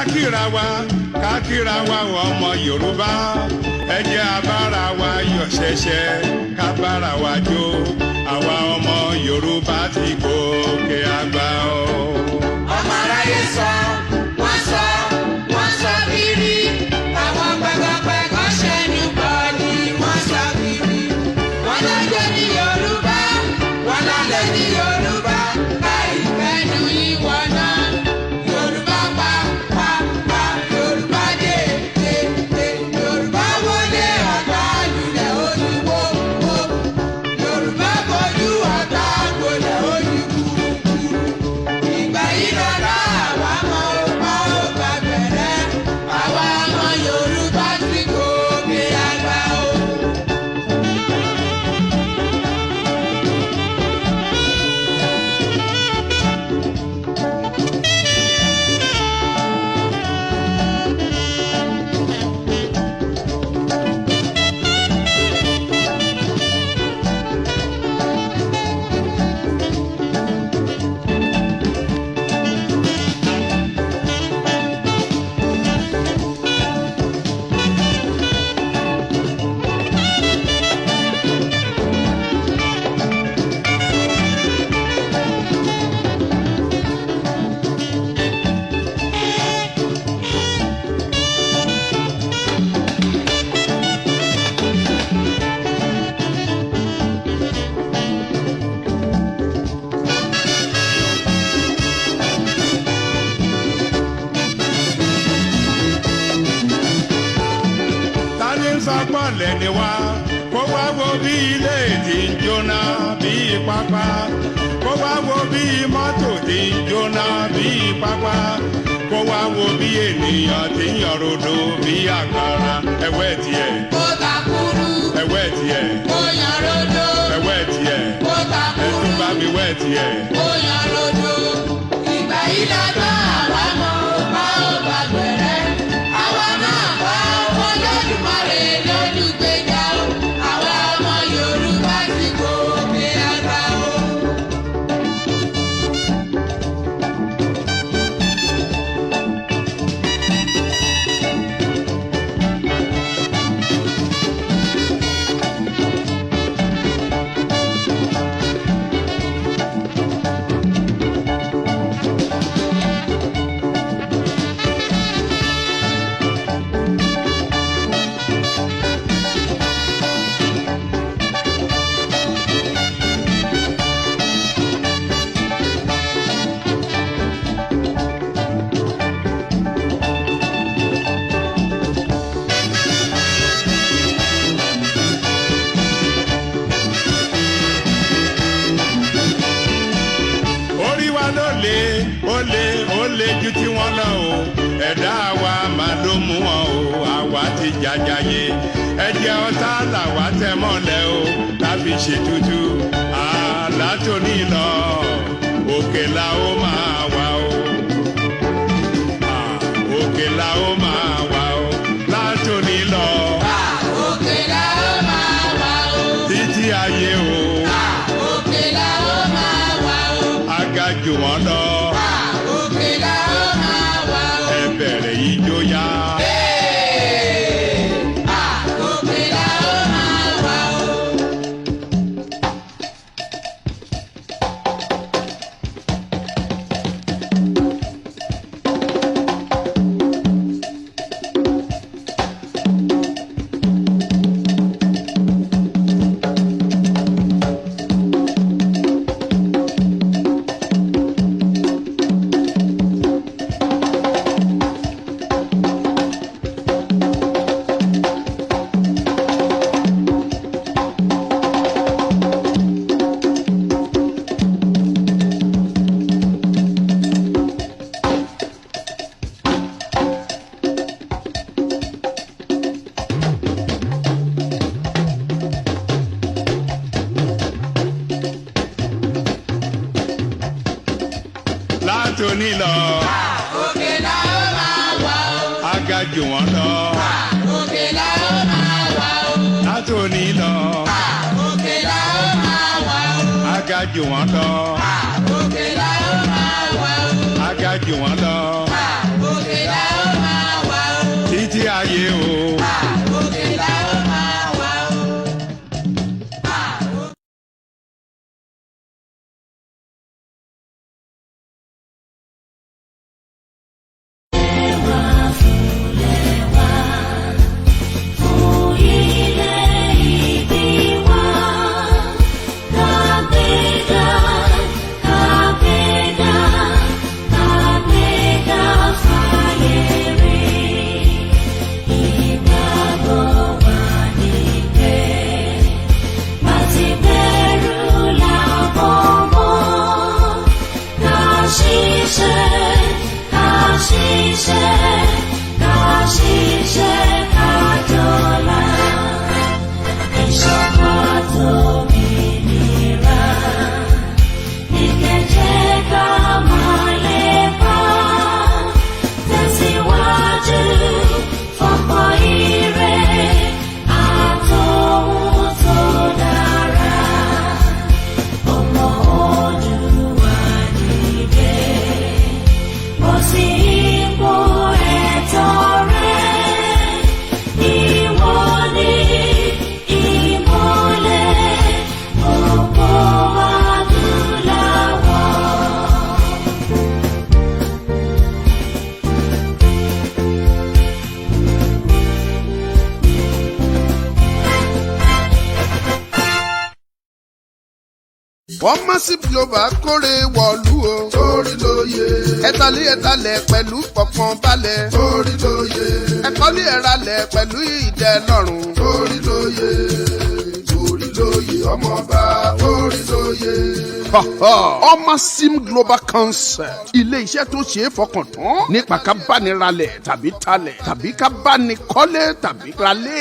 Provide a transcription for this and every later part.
Kákìra wa, kákìra wa ọmọ Yorùbá. Ẹ jẹ́ a bára wa yọ̀ ṣẹ̀ṣẹ̀, ká bára wa jó. Àwa ọmọ Yorùbá ti gòkè àgbà o. Ọmọ aráyé sọ, wọ́n sọ, wọ́n sọ kiri. Àwọn pẹ̀gànpẹ̀gàn ṣẹnu bọ̀ ni wọ́n sọ kiri. Wọ́n lọ́jọ́ ní Yorùbá, wọ́n lálẹ́ ní Yorùbá. Káì fẹ́nu ìwọ náà. Yorùbá pa pa pa, Yorùbá dé dé dé. Yorùbá wọlé ọ̀tá lulẹ̀ olúwo wo. Yorùbá bojú ọ̀tá gbolẹ̀ olúkúlùkù. Ìgbà yìí lọ́la àwa mọ ọba ó bá bẹ̀rẹ̀. Àwa ọmọ Yorùbá ti gòkè àgbà o. Ta ni ń sọ pọ̀lẹ́ ni wá? Kó wá wo bí ilé ti ń jóná bí pápá. Kó wá wo bí mọ́tò ti ń jóná bí pápá. Kó wá wo bí ènìyàn ti ń yọ̀rọ̀dọ̀ bí àkàrà. Ẹ̀wẹ́ tiẹ̀, Kó takúrú, ẹ̀wẹ́ tiẹ̀, kó yan rodo. Ẹ̀wẹ́ tiẹ̀, Kó ẹ̀tún takúrú, bá mi wẹ́ tiẹ̀. Kó yan rodo. Ìgbà yìí lọ́la àwa mọ ọba ó bá bẹ̀rẹ̀. Àwa náà bá wọn lódùmarè lólùgbèjà o. Àwa ọmọ Yorùbá ti gòkè àgbà o. Orí wa ló lé, ó lé, ó lé ju tí wọ́n lọ o. Ẹ̀dá wa máa ló mú wọn o, àwa ti jàjàyè. Ẹ̀jẹ̀ ọ̀tá làwa tẹ̀ mọ́lẹ̀ o, láfi ṣètùtù. Àlá tó ní lọ, òkè la ó máa wà o. Òkè la ó máa wà o, látòní lọ, Òkè la ó máa wà o. Títí ayé o, Òkè la ó máa wà o. Aga jù wọ́n lọ, Òkè la ó máa wà o. Ẹ bẹ̀rẹ̀ ijó yá. Òkè la ó máa wà o. Látòní lọ, Òkè la ó máa wà o. Aga jù wọ́n lọ. Òkè la ó máa wà o. Látòní lọ, Òkè la ó máa wà o. Aga jù wọ́n lọ. Òkè la ó máa wà o. Aga jù wọ́n lọ. Òkè la ó Ṣiṣẹ́, ká ṣiṣẹ́, ká jọlá. Ìṣọ̀kan tómìnira ní kẹ̀jẹ́ ká máa lépa. Tẹ̀síwájú fọ́pọ̀ ire àtòhun tó dára. Ọmọ Oòduà dìde, bọ́ sí ipò ẹ̀tọ́ rẹ. Ìwọ ni ìmọ́lẹ̀ gbogbo adúláwọ̀. Wọ́n Massive Global kórè wọ̀lú o. Torí lóye. Ẹ̀tàlí ẹ̀tàlẹ̀ pẹ̀lú pọ̀pọ̀n balẹ̀. Torí lóye. Ẹ̀kọ́lé ẹ̀ralẹ̀ pẹ̀lú ìdẹ́lọ́rùn. Torí lóye. Torí lóye ọmọọba. Torí lóye. Ọmọ Sim Global Concept, ilé iṣẹ́ tó ṣe é fọkàn tán nípa ká bá ní ralẹ̀ tàbí talẹ̀ tàbí ká bá ní kọ́lé tàbí ralé.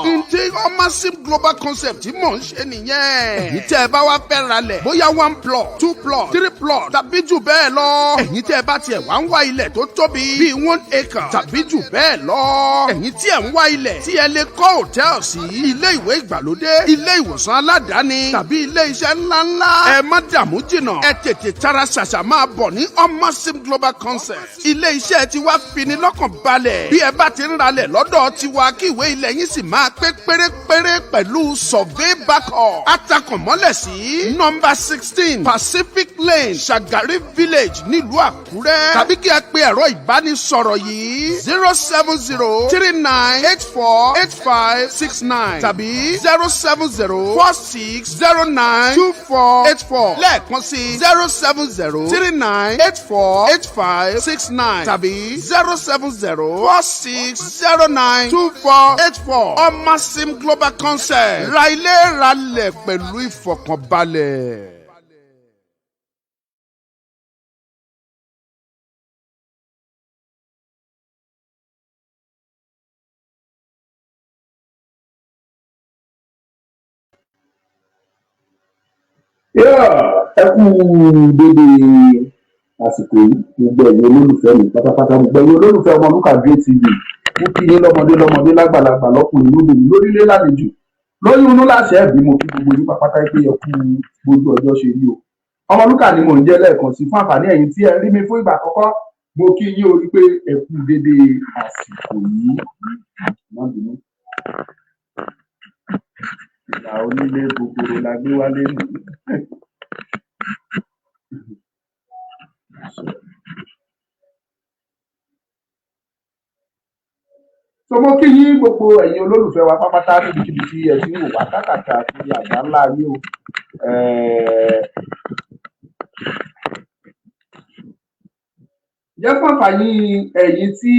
Ǹjẹ́ ọmọ Sim Global Concept tí mò ń ṣe nìyẹn. Èyí tẹ́ ẹ bá wá fẹ́ ralẹ̀, bóyá one plot, two plot, three plot tàbí jù bẹ́ẹ̀ lọ. Ẹ̀yin tẹ́ ẹ bá tiẹ̀ wá ń wá ilẹ̀ tó tóbi bíi 1 acre tàbí jù bẹ́ẹ̀ lọ. Ẹ̀yin tí ẹ̀ ń wá ilẹ̀ tí ẹ lè kọ́ hòtẹ́ẹ̀lì sí, ilé ìwé ìgbàlódé, ilé ìwòsàn aládàáni tàbí ilé iṣẹ́ ńláńlá. Ẹ má dààmú jìnnà. Ẹ tètè tara ṣàṣà máa bọ̀ ní Omosim Global Concept. Ilé iṣẹ́ tiwa fini lọ́kàn balẹ̀. Bí ẹ bá ti ń ralẹ̀ lọ́dọ̀ tiwa, kí ìwé ilẹ̀ yín sì máa pé pérépéré pẹ̀lú survey backup. Atakànmọ́lẹ̀ sí nọ́mbà 16, Pacific Lane, Shagari Village, nílùú Àkúrẹ́. Tàbí kí ẹ pe ẹ̀rọ ìbánisọ̀rọ̀ yìí: 07039848569 tàbí 07046092484. Lẹ́ẹ̀kan sí: 07039848569 tàbí 07046092484. Omosim Global Concept, ra ilé ralẹ̀ pẹ̀lú ìfọ̀kànbalẹ̀. Yeah, ẹ kú dédé àsìkò yìí, gbogbo ẹ̀yin olólùfẹ́ mi pátápátá, gbogbo ẹ̀yin olólùfẹ́ Ọmọlúkà Great TV. Mo kí yín lọ́mọdé lọ́mọdé, lágbàlagbà, lọ́kùnrin lóbìnrin, lórílẹ̀ lálejò, lóyún inú, láṣẹ ẹ̀bí. Mo kí gbogbo yín pápátá pé ẹ kú gbogbo ọjọ́ ṣe rí o. Ọmọlúkà ni mò ń jẹ́. Lẹ́ẹ̀kan sí, fún àǹfààní ẹ̀yin tí ẹ rí mi fún ìgbà àkọ́kọ́, mo kí yín orí pé ẹ kú dédé àsìkò yìí. Má bínú, ìlà onílé gogoro la gbé wálé nù. So mo kí yín, gbogbo ẹ̀yin olólùfẹ́ wa pápátá, níbikíbi tí ẹ ti ń wò wá káàkiri àgbà ńlá ayé o. Jẹ́ fún àǹfààní ẹ̀yin tí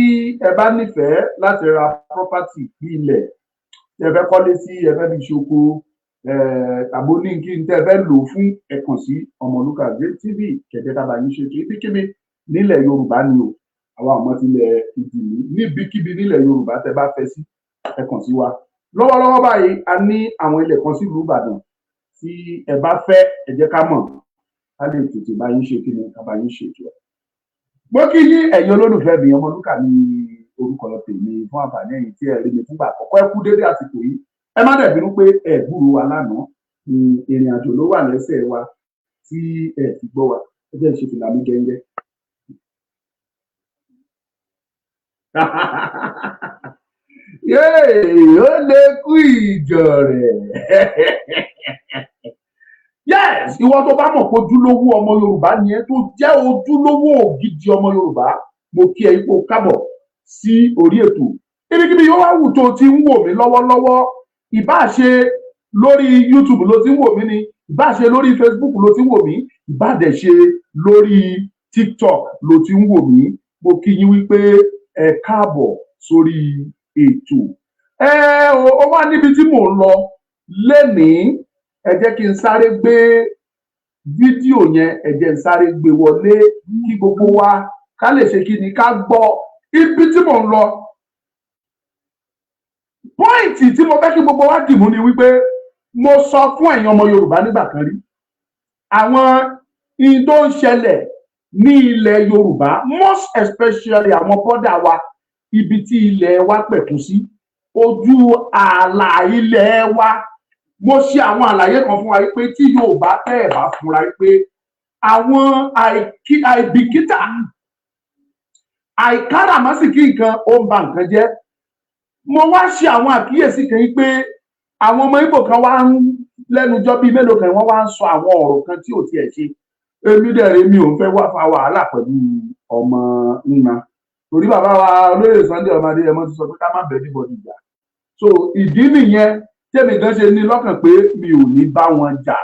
ẹ bá nífẹ̀ẹ́ láti ra property bí ilẹ̀ tí ẹ fẹ́ kọ́lé sí, ẹ fẹ́ fi ṣoko tàbí ní kí n tẹ́ ẹ fẹ́ lò ó fún, ẹ kàn sí Ọmọlúkà Great TV kẹ̀kẹ́ ká bá yín ṣètò. Ibikíbi nílẹ̀ Yorùbá ni o, àwa ọmọ tilẹ̀ ìdìní. Níbikíbi nílẹ̀ Yorùbá tẹ́ bá fẹ́ sí, ẹ kàn sí wa. Lọ́wọ́lọ́wọ́ báyìí, a ní àwọn ilẹ̀ kan sílùú Ìbàdàn. Tí ẹ bá fẹ́, ẹ jẹ́ ká mọ̀, ká lè tètè bá yín ṣe kí ni, ká bá yín ṣètò ẹ̀. Mo kí yín, ẹ̀yin olólùfẹ́ mi. Ọmọlúkà ní orúkọ tèmi. Fún àǹfààní ẹ̀yin tí ẹ rí mi fúngbà àkọ́kọ́, ẹ kú dédé àsìkò yìí. Ẹ má dẹ̀ bínú pé ẹ gbúròó wa lánàá. Ìrìn àjò ló wà lẹ́sẹ̀ wa tí ẹ fi gbọ́ wa. Ẹ jẹ́ ṣe fìlà mi gẹ́ngẹ́. Yéè, ó lè kú ìjọ rẹ̀. Yes, ìwọ tó bá mọ̀ pé ojúlówó ọmọ Yorùbá ni ẹ, tó jẹ́ ojúlówó ògidì ọmọ Yorùbá, mo kí ẹ ipò kábọ̀ sí orí ètò. Ibikíbi yóò wá wù tó ti ń wò mí lọ́wọ́lọ́wọ́, ìbáà ṣe lórí YouTube ló ti ń wò mí ni, ìbáà ṣe lórí Facebook ló ti ń wò mí, ìbáà dẹ̀ ṣe lórí TikTok ló ti ń wò mí, mo kí yín wípé ẹ káàbọ̀ sórí ètò. Ẹ ó wá níbi tí mò ń lọ lénìí. Ẹ jẹ́ kí n sáré gbé fídíò yẹn, ẹ jẹ́ n sáré gbé wọlé kí gbogbo wa Ká lè ṣe kí ni ká gbọ́ ibi tí mò ń lọ. Point tí mo fẹ́ kí gbogbo wa dìmú ni wípé mo sọ fún ẹ̀yin ọmọ Yorùbá nígbà kan rí, àwọn in tó ń ṣẹlẹ̀ ní ilẹ̀ Yorùbá, most especially àwọn border wa, ibi tí ilẹ̀ wa pẹ̀kun sí, ojú ààlà ilẹ̀ wa. Mo ṣe àwọn àlàyé kan fún wa pé tí Yorùbá tẹ́ ẹ̀ bá fúnra pé àwọn àìbìkítà, àìkáràmásìkí nǹkan, ó ń ba nǹkan jẹ́. Mo wá ṣe àwọn àkíyèsí kan yìí pé àwọn ọmọ Ìgbò kan wá ń lẹ́nujọ́ bíi mélòó kan, wọ́n wá ń sọ àwọn ọ̀rọ̀ kan tí ò tiẹ̀ ṣe. Èmi dẹ̀rẹ̀, mi ò fẹ́ wá fa wàhálà pẹ̀lú ọmọ nna, torí bàbá wa olóyè Sunday ọmọdé Adéyẹmọ ti sọ pé ká má bẹ́ẹ̀ anybody jà. So ìdí nìyẹn tèmi gan ṣe ní lọ́kàn pé mi ò ní bá wọn jà,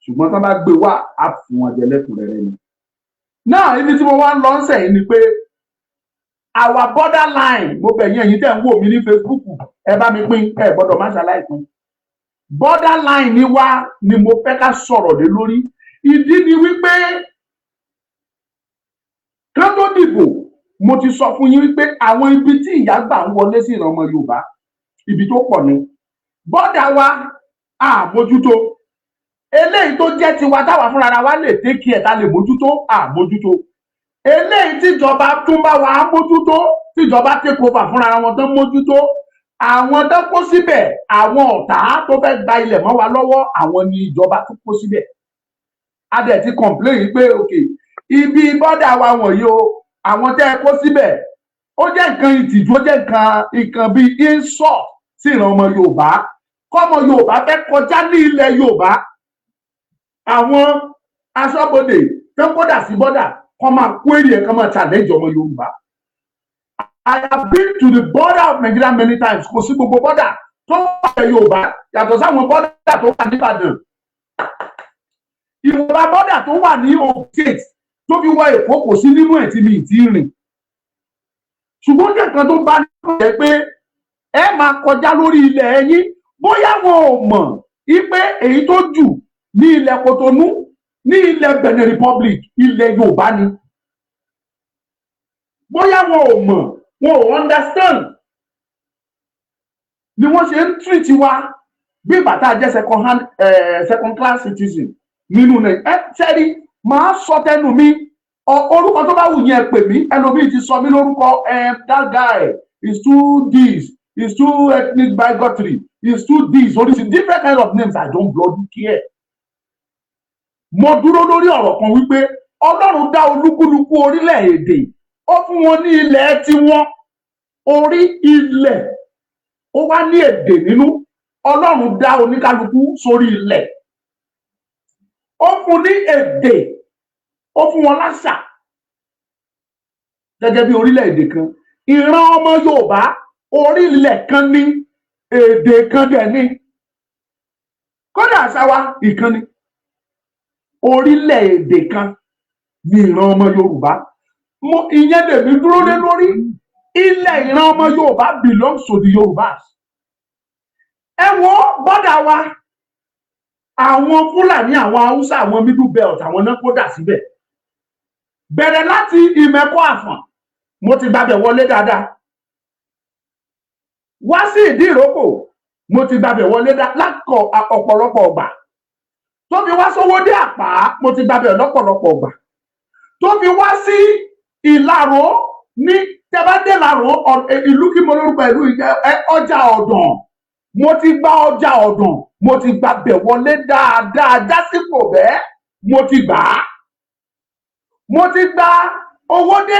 ṣùgbọ́n tán bá gbé wá, á fún wọn jẹ lẹ́kùnrẹ́rẹ́ ni. Náà ibi tí mo wá ń lọ ń sẹ̀yìn ni pé our border line, mo bẹ̀ yín, ẹ̀yin tẹ̀ ń wò mí ní Facebook, ẹ bá mi pín, ẹ gbọ́dọ̀ má ṣaláì pín. Border line ni wá ni mo fẹ́ ká sọ̀rọ̀ lé lórí. Ìdí ni wípé kán tó dìbò, mo ti sọ fún yín wípé àwọn ibi tí ìyà gbà ń wọlé sí ìran ọmọ Yorùbá, ibi tó pọ̀ ni. Border wa, àmójútó eléyìí tó jẹ́ tiwa táwa fúnra wa lè take care, ta lè mójútó, àmójútó eléyìí tíjọba tún bá wa mójútó, tíjọba take over fúnra wọn tán mójútó. Àwọn tó kó síbẹ̀, àwọn ọ̀tá tó fẹ́ gba ilẹ̀ mọ́ wa lọ́wọ́, àwọn ni ìjọba tó kó síbẹ̀. A dẹ̀ ti complain pé ok, ibi border wa wọ̀nyí o, àwọn tẹ́ ẹ kó síbẹ̀, ó jẹ́ nǹkan ìtìjú, ó jẹ́ nǹkan bíi insult sí ìran ọmọ Yorùbá, kọ́mọ Yorùbá fẹ́ kọjá ní ilẹ̀ Yorùbá, àwọn aṣọ́bodè tó ń kódà sí border kọ́ máa kó èrè ẹ̀, kọ́ máa challenge ọmọ Yorùbá. I have been to the border of Nigeria many times. Kò sí gbogbo border tó wà ní Yorùbá, yàtọ̀ sáwọn border tó wà nìbàdàn, ìwọ̀nba border tó wà ní Ogun State tó fi wọ Èkó, kò sí nínú ẹ̀ tí mi ì tí ì rìn. Ṣùgbọ́n kankan tó bá ní jẹ́ pé ẹ máa kọjá lórí ilẹ̀ ẹ̀yìn, bóyá wọn ò mọ̀ wípé èyí tó jù ní ilẹ̀ Kòtónú, ní ilẹ̀ Benin Republic, ilẹ̀ Yorùbá ni. Bóyá wọn ò mọ̀, wọn ò understand ni wọ́n ṣe ń treat wa bí ìgbà tá a jẹ́ second hand, second class citizen nínú Nàìjíríà. Ẹ sẹ́rí, màá sọ tẹnu mi, orúkọ tó bá wù yẹn pè mí. Ẹlòmíì ti sọ mí lórúkọ, that guy is too this, is too ethnic bigotry, is too this, oríṣi different kind of names. I don't bloody care. Mo dúró lórí ọ̀rọ̀ kan wípé Ọlọ́run dá olúkúlùkù orílẹ̀-èdè, ó fún wọn ní ilẹ̀ tiwọn, orí ilẹ̀, ó wá ní èdè nínú. Ọlọ́run dá oníkálukú sórí ilẹ̀, ó fún ní èdè, ó fún wọn láṣà gẹ́gẹ́ bí orílẹ̀-èdè kan. Ìran ọmọ Yorùbá, orílẹ̀ kan ní, èdè kan dẹ̀ ní, kódà àṣà wa ìkan ni. Orílẹ̀-èdè kan ní ìran ọmọ Yorùbá. Mo ìyẹn lèmi dúró lé lórí. Ilẹ̀ ìran ọmọ Yorùbá belongs to the Yorùbás. Ẹ wo border wa, àwọn Fúlàní, àwọn Haúsá, àwọn Middle Belt, àwọn náà kó dà síbẹ̀. Bẹ̀rẹ̀ láti Ìmẹ̀kọ Àfọ̀n, mo ti gbàbẹ̀ wọlé dáadáa, wá sí Ìdí Ìrókò, mo ti gbàbẹ̀ wọlé lákọ̀ ọ̀pọ̀lọpọ̀ ọgbà, tó fi wá sówó dé Àpá, mo ti gbàbẹ̀ lọ́pọ̀lọpọ̀ ọgbà, tó fi wá sí Ìlaró. Ní tẹ́bá dé Ìlaró, ìlú kí mo lórúkọ ìlú Ọjà Ọ̀dàn, mo ti gba Ọjà Ọ̀dàn, mo ti gbàbẹ̀ wọlé dáadáa jásípò bẹ́ẹ̀. Mo ti gbà á, mo ti gba Owódé,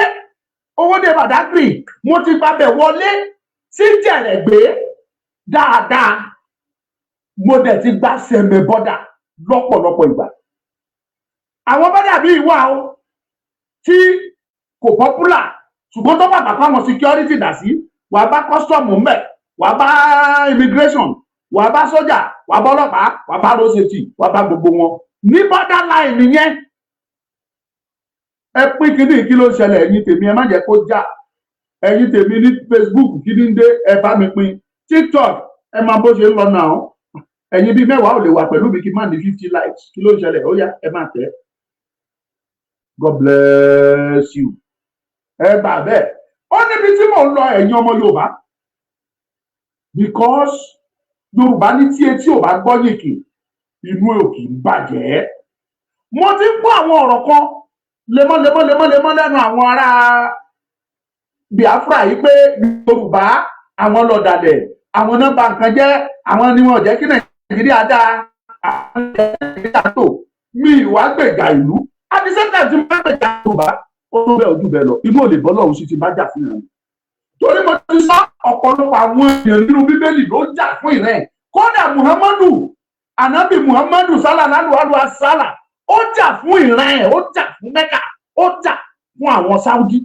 Owódé Badagry, mo ti gbàbẹ̀ wọlé sí Jẹ̀rẹ̀gbé dáadáa. Mo dẹ̀ ti gba Sẹ̀mẹ̀ border lọ́pọ̀lọpọ̀ ìgbà. Àwọn border bíi wà o tí kò popular, ṣùgbọ́n tó bàbà fáwọn security dà sí, wàá bá custom ńbẹ̀, wàá bá immigration, wàá bá sójà, wàá bá ọlọ́pàá, wàá bá road safety, wàá bá gbogbo wọn ní border line nìyẹn. Ẹ pín kínní. Kí ló ń ṣẹlẹ̀? Ẹ̀yin tèmi, ẹ má jẹ́ kó já. Ẹ̀yin tèmi ní Facebook, kí ní dé? Ẹ bá mi pín. TikTok, ẹ máa bó ṣe ń lọ náà. Ẹ̀yin bíi 10 ò lè wà pẹ̀lú mi kí n má ní 50 likes. Kí ló ń ṣẹlẹ̀? Ó yá, ẹ máa tẹ̀. God bless you. Ẹ gbà bẹ́ẹ̀. Ó níbi tí mò ń lọ, ẹ̀yin ọmọ Yorùbá, because Yorùbá ní tí etí ò bá gbọ́ yìnkì, inú ò kì í bàjẹ́. Mo ti ń gbọ́ àwọn ọ̀rọ̀ kan lemọ́lemọ́ lemọ́lemọ́ lẹ́nu àwọn ará Biafra yìí pé Yorùbá, àwọn lọ̀dàlẹ̀, àwọn náà bà nǹkan jẹ́, àwọn ni wọn ò jẹ́ kí Nàìjíríà dáa, àwọn jẹ́ Nàìjíríà tó mi ìwà gbèjà ìlú. At the same time tí mo bá gbèjà Yorùbá, ó tó bẹ́ẹ̀ ojú bẹ́ẹ̀ lọ, inú ò lè bọ́ lọ́hùn sí ti bá jà fún ìran, torí mo ti sọ, ọ̀pọ̀lọpọ̀ àwọn èèyàn nínú Bíbélì ló jà fún ìran ẹ̀. Kódà Muhammadu, Anabi Muhammadu sallallahu alaihi wa sallam, ó jà fún ìran ẹ̀, ó jà fún Mẹ́kà, ó jà fún àwọn Saudi.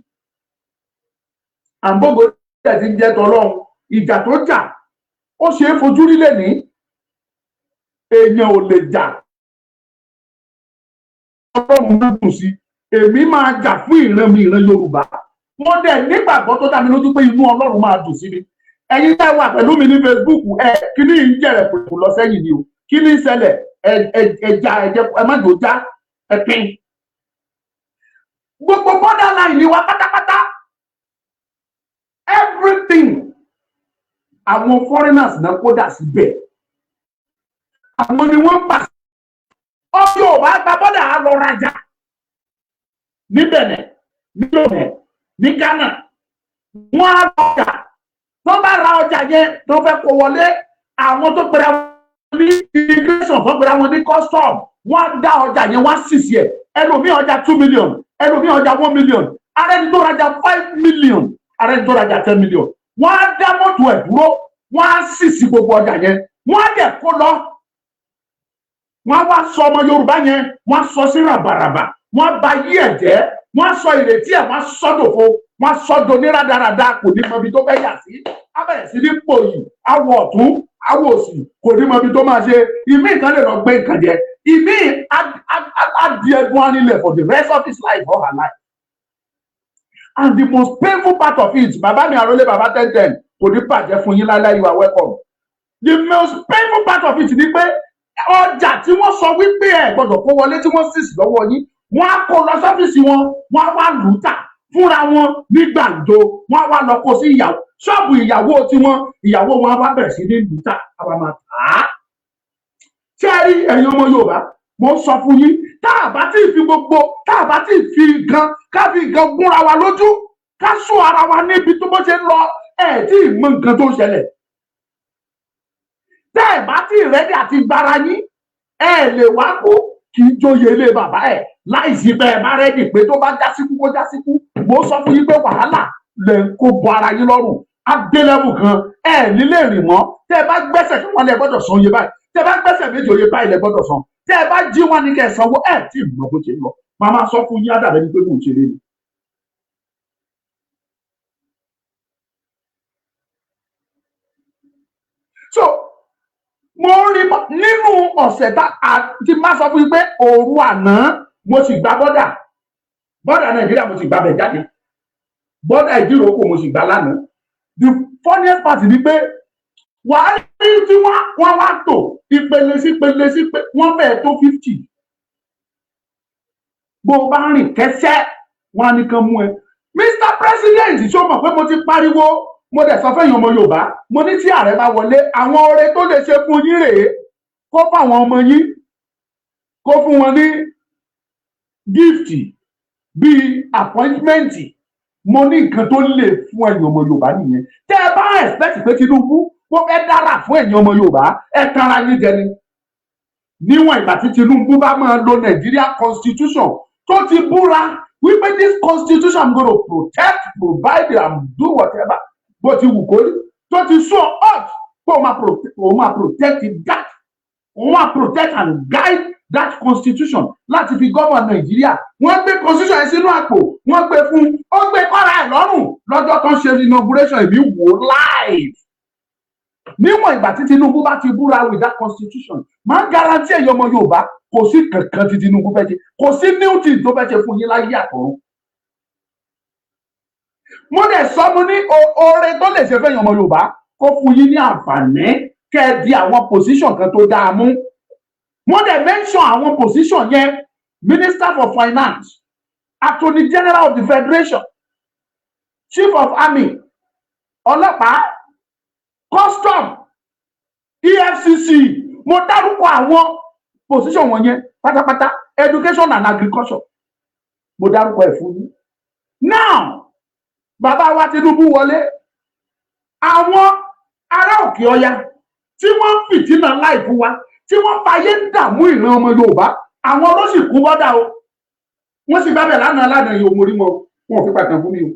Àǹbógo tẹ̀ ti ń jẹ́ tọlọ́run. Ìjà tó jà, ó ṣe é fojú rí lẹ́ni. Èèyàn ò lè jà, Ọlọ́run ló dùn sí. Èmi máa jà fún ìran mi, ìran Yorùbá. Mo dẹ̀ nígbàgbọ́ tó dá mi lójú pé inú Ọlọ́run máa dùn sí mi. Ẹ̀yin tẹ́ wà pẹ̀lú mi ní Facebook, ẹ kíní ń jẹ̀rẹ̀ pẹ̀lú lọ sẹ́yìn ni o. Kí ní ṣẹlẹ̀? Ẹ ẹ ẹ já, ẹ jẹ́ ẹ má jò já, ẹ pín gbogbo borderline ni wa pátápátá, everything. Àwọn foreigners náà kó dà síbẹ̀, àwọn ni wọ́n pàṣẹ. Ọmọ Yorùbá gba border, á lọ rajà ní Benin, ní Lomé, ní Ghana. Wọ́n á lọ ọjà. Tó bá ra ọjà yẹn, tó fẹ́ kó wọlé, àwọn tó pera wọn ní immigration, tó pera wọn ní custom, wọ́n á dá ọjà yẹn, wọ́n á sì sí ẹ̀. Ẹlòmíì ọjà 2 million, ẹlòmíì ọjà 1 million, ara ẹni tó rajà 5 million, ara ẹni tó rajà 10 million. Wọ́n á dá mọ́tò ẹ̀ dúró, wọ́n á sì sí gbogbo ọjà yẹn, wọ́n á dẹ̀ kó lọ. Wọ́n á wá sọ ọmọ Yorùbá yẹn, wọ́n á sọ sí ràbàràbà, wọ́n á ba yí ẹ̀ jẹ́, wọ́n á sọ ìrètí ẹ̀, wọ́n á sọ dòfo, wọ́n á sọ do ní rádaràda. Kò ní mọ ibi tó fẹ́ yà sí, á bẹ̀rẹ̀ sí ní pòyì, awọ ọ̀tún, awọ òsì, kò ní mọ ibi tó máa ṣe. Ìmí nǹkan lè lọ gbé nǹkan jẹ, ìmí á di ẹ̀gbọ́n anílẹ̀ for the rest of his life or her life. And the most painful part of it, bàbá mi àrólé, bàbá 10 10, kò ní bàjẹ́ fún yín láíláí, you are welcome. The most painful part of it ni pé ọjà tí wọ́n sọ wípé ẹ gbọ́dọ̀ kó wọlé, tí wọ́n sì sí lọ́wọ́ yín, wọ́n á kó lọ sọ́fíìsì wọn, wọ́n á wá lù ú tà fúnra wọn ní gbàǹjo. Wọ́n á wá lọ kó sí ìyàwó ṣọ́ọ̀bù ìyàwó tiwọn, ìyàwó wọn á wá bẹ̀rẹ̀ sí ní lù ú tà, á wá máa tà á. Ṣé ẹ rí, ẹ̀yin ọmọ Yorùbá, mo ń sọ fún yín, tá a bá tí ì fi gbogbo, tá a bá tí ì fi nǹkan, ká fi nǹkan gúnra wa lójú, ká sún ara wa níbi tó bó ṣe ń lọ, ẹ̀ tí ì mọ nǹkan tó ń ṣẹlẹ̀. Tẹ́ ẹ̀ bá tí ì ready àti gbára yín, ẹ lè wá kú kì í jóye ilé bàbá ẹ̀ láìsí bẹ́ẹ̀ bá ready pé tó bá já síkú, kó já síkú. Mo sọ fún yín pé wàhálà lè kó bọ ara yín lọ́rùn adélẹ́bù kan, ẹ nílé rìn mọ́. Tẹ́ ẹ bá gbẹ́sẹ̀ kí wọ́n lẹ gbọ́dọ̀ san iye báyìí, tẹ́ ẹ bá gbẹ́sẹ̀ méjì, oye báyìí lẹ gbọ́dọ̀ san, tẹ́ ẹ bá jí wọn ní kẹ́ ẹ sanwó. Ẹ tí ì mọ bó ṣe ń lọ. Màmá sọ fún yín, ádàbẹ́ ni pé mò ń ṣeré ni. So mo rí nínú ọ̀sẹ̀ tá a ti máa sọ fún yín pé òru àná, mo sì gba border Nàìjíríà, mo sì gba bẹ̀ jáde, border Ìdíròkò mo sì gbà lánàá. The funniest part ni pé wàá rí tí wọ́n wá tò ìpele sí ìpele sí pé wọ́n fẹ́ẹ̀ tó 50. Bó o bá rìn kẹsẹ́, wọn á ní kán mú ẹ. Mr President, ṣó mọ̀ pé mo ti pariwo? Mo dẹ̀ sọ fẹ́yìn ọmọ Yorùbá, mo ní tí ààrẹ bá wọlé, àwọn oore tó lè ṣe fún yín rèé: kó fáwọn ọmọ yín, kó fún wọn ní gift bíi appointment. Mo ní nǹkan tó lè fún ẹ̀yin ọmọ Yorùbá nìyẹn. Tẹ́ ẹ bá expect pé Tinubu kó fẹ́ dára fún ẹ̀yin ọmọ Yorùbá, ẹ tanra yín jẹ ni. Níwọ̀n ìgbà tí Tinubu bá máa lo Nigeria constitution tó ti búra wípé this constitution, I'm gonna protect, provide and do whatever, bó ti wù kó rí, tó ti sọ out pé òun máa protect that, òun máa protect and guide that constitution láti fi govern Nàìjíríà. Wọ́n gbé constitution yẹn sínú àpò, wọ́n gbé fún, ó gbé kọ́ra ẹ̀ lọ́rùn lọ́jọ́ tó ń ṣe inauguration. Èmi wò live. Níwọ̀n ìgbà tí Tinubu bá ti búra with that constitution, máa ń guarantee ẹ̀yin ọmọ Yorùbá, kò sí kankan tí Tinubu fẹ́ ṣe, kò sí new thing tó fẹ́ ṣe fún yín láyé àtọ̀run. Mo dẹ̀ sọ, mo ní oore tó lè ṣe fẹ́yìn ọmọ Yorùbá, kó fún yín ní àǹfààní kẹ́ ẹ di àwọn position kan tó dáa mú. Mo dẹ̀ mention àwọn position yẹn: Minister for Finance, Attorney General of the Federation. Chief of Army, ọlọ́pàá, custom, EFCC. Mo dárúkọ àwọn position wọ̀nyẹn pátápátá, education and agriculture. Mo dárúkọ ẹ̀ fún yín. Now, bàbá wa Tinubu wọlé. Àwọn ará òkè ọya tí wọ́n ń fìtínà láì fún wa, tí wọ́n fàyè ń dààmú ìran ọmọ Yorùbá, àwọn ló sì kú bọ́dà o. Wọ́n sì bá bẹ̀ lánàá lánàá yìí o. Mo rí wọn, wọn ò fi pàtàkì fún mi o.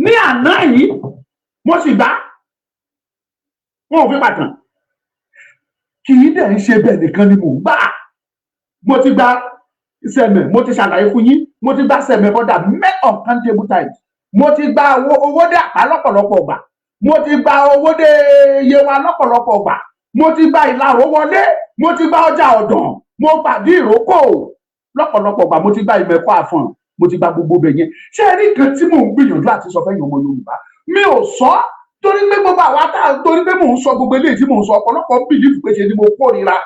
Ní àná yìí, mo sì gbá wọn ò fi pàtàkì. Kì í dẹ̀ ń ṣe bẹ́ẹ̀ nìkan ni mò ń gbà. Mo ti gba Sẹ̀mẹ̀, mo ti ṣàlàyé fún yín. Mo ti gba Sẹ̀mẹ̀ border many uncountable times. Mo ti gba owó dé Àpá lọ́pọ̀lọpọ̀ gbà. Mo ti gba owó dé Yewa lọ́pọ̀lọpọ̀ gbà. Mo ti gba Ìlaró wọlé. Mo ti gba ọjà Ọ̀dàn. Mo pàdé Ìrókò lọ́pọ̀lọpọ̀ gbà. Mo ti gba Ìmẹ̀kọ Àfọ̀n. Mo ti gba gbogbo bẹ̀ yẹn. Ṣé ẹ rí nǹkan tí mò ń gbìyànjú àti sọ fẹ́yìn ọmọ Yorùbá? Mi ò sọ torí pé gbogbo àwa tá, torí pé mò ń sọ gbogbo eléyìí tí mò ń sọ, ọ̀pọ̀lọpọ̀ believe pé ṣe ni mo kórìíra.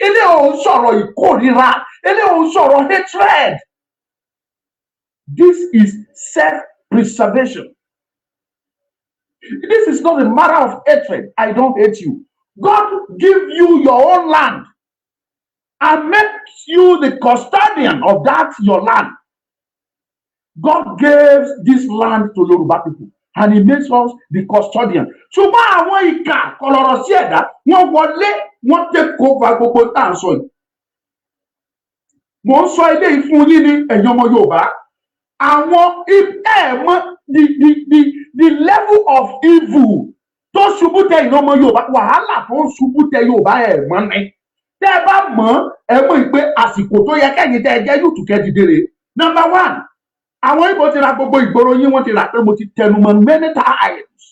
Eléyìí ò ń sọ̀rọ̀ ìkórìíra, eléyìí ò ń sọ̀rọ̀ hatred. This is self-preservation. This is not a matter of hatred. I don't hate you. God give you your own land and make you the custodian of that your land. God gave this land to Yoruba people and he makes us the custodian. Ṣùgbọ́n àwọn ìkà kọlọ̀rọ̀ sí ẹ̀dá, wọ́n wọlé, wọ́n take over gbogbo tá à ń sọ yìí. Mò ń sọ eléyìí fún yín ní, ẹ̀yin ọmọ Yorùbá, àwọn ẹ mọ̀ the level of evil tó ṣubú tẹ ìran ọmọ Yorùbá, wàhálà tó ń ṣubú tẹ Yorùbá, ẹ mọ̀ ni. Tẹ́ ẹ bá mọ̀, ẹ mọ̀ pé àsìkò tó yẹ kẹ́yìn tẹ́ ẹ jẹ́ youth kẹ́ dìde rè. Number one, àwọn Ìgbò ti ra gbogbo ìgboro yín. Wọ́n ti rà pé mo ti tẹnumọ́ many times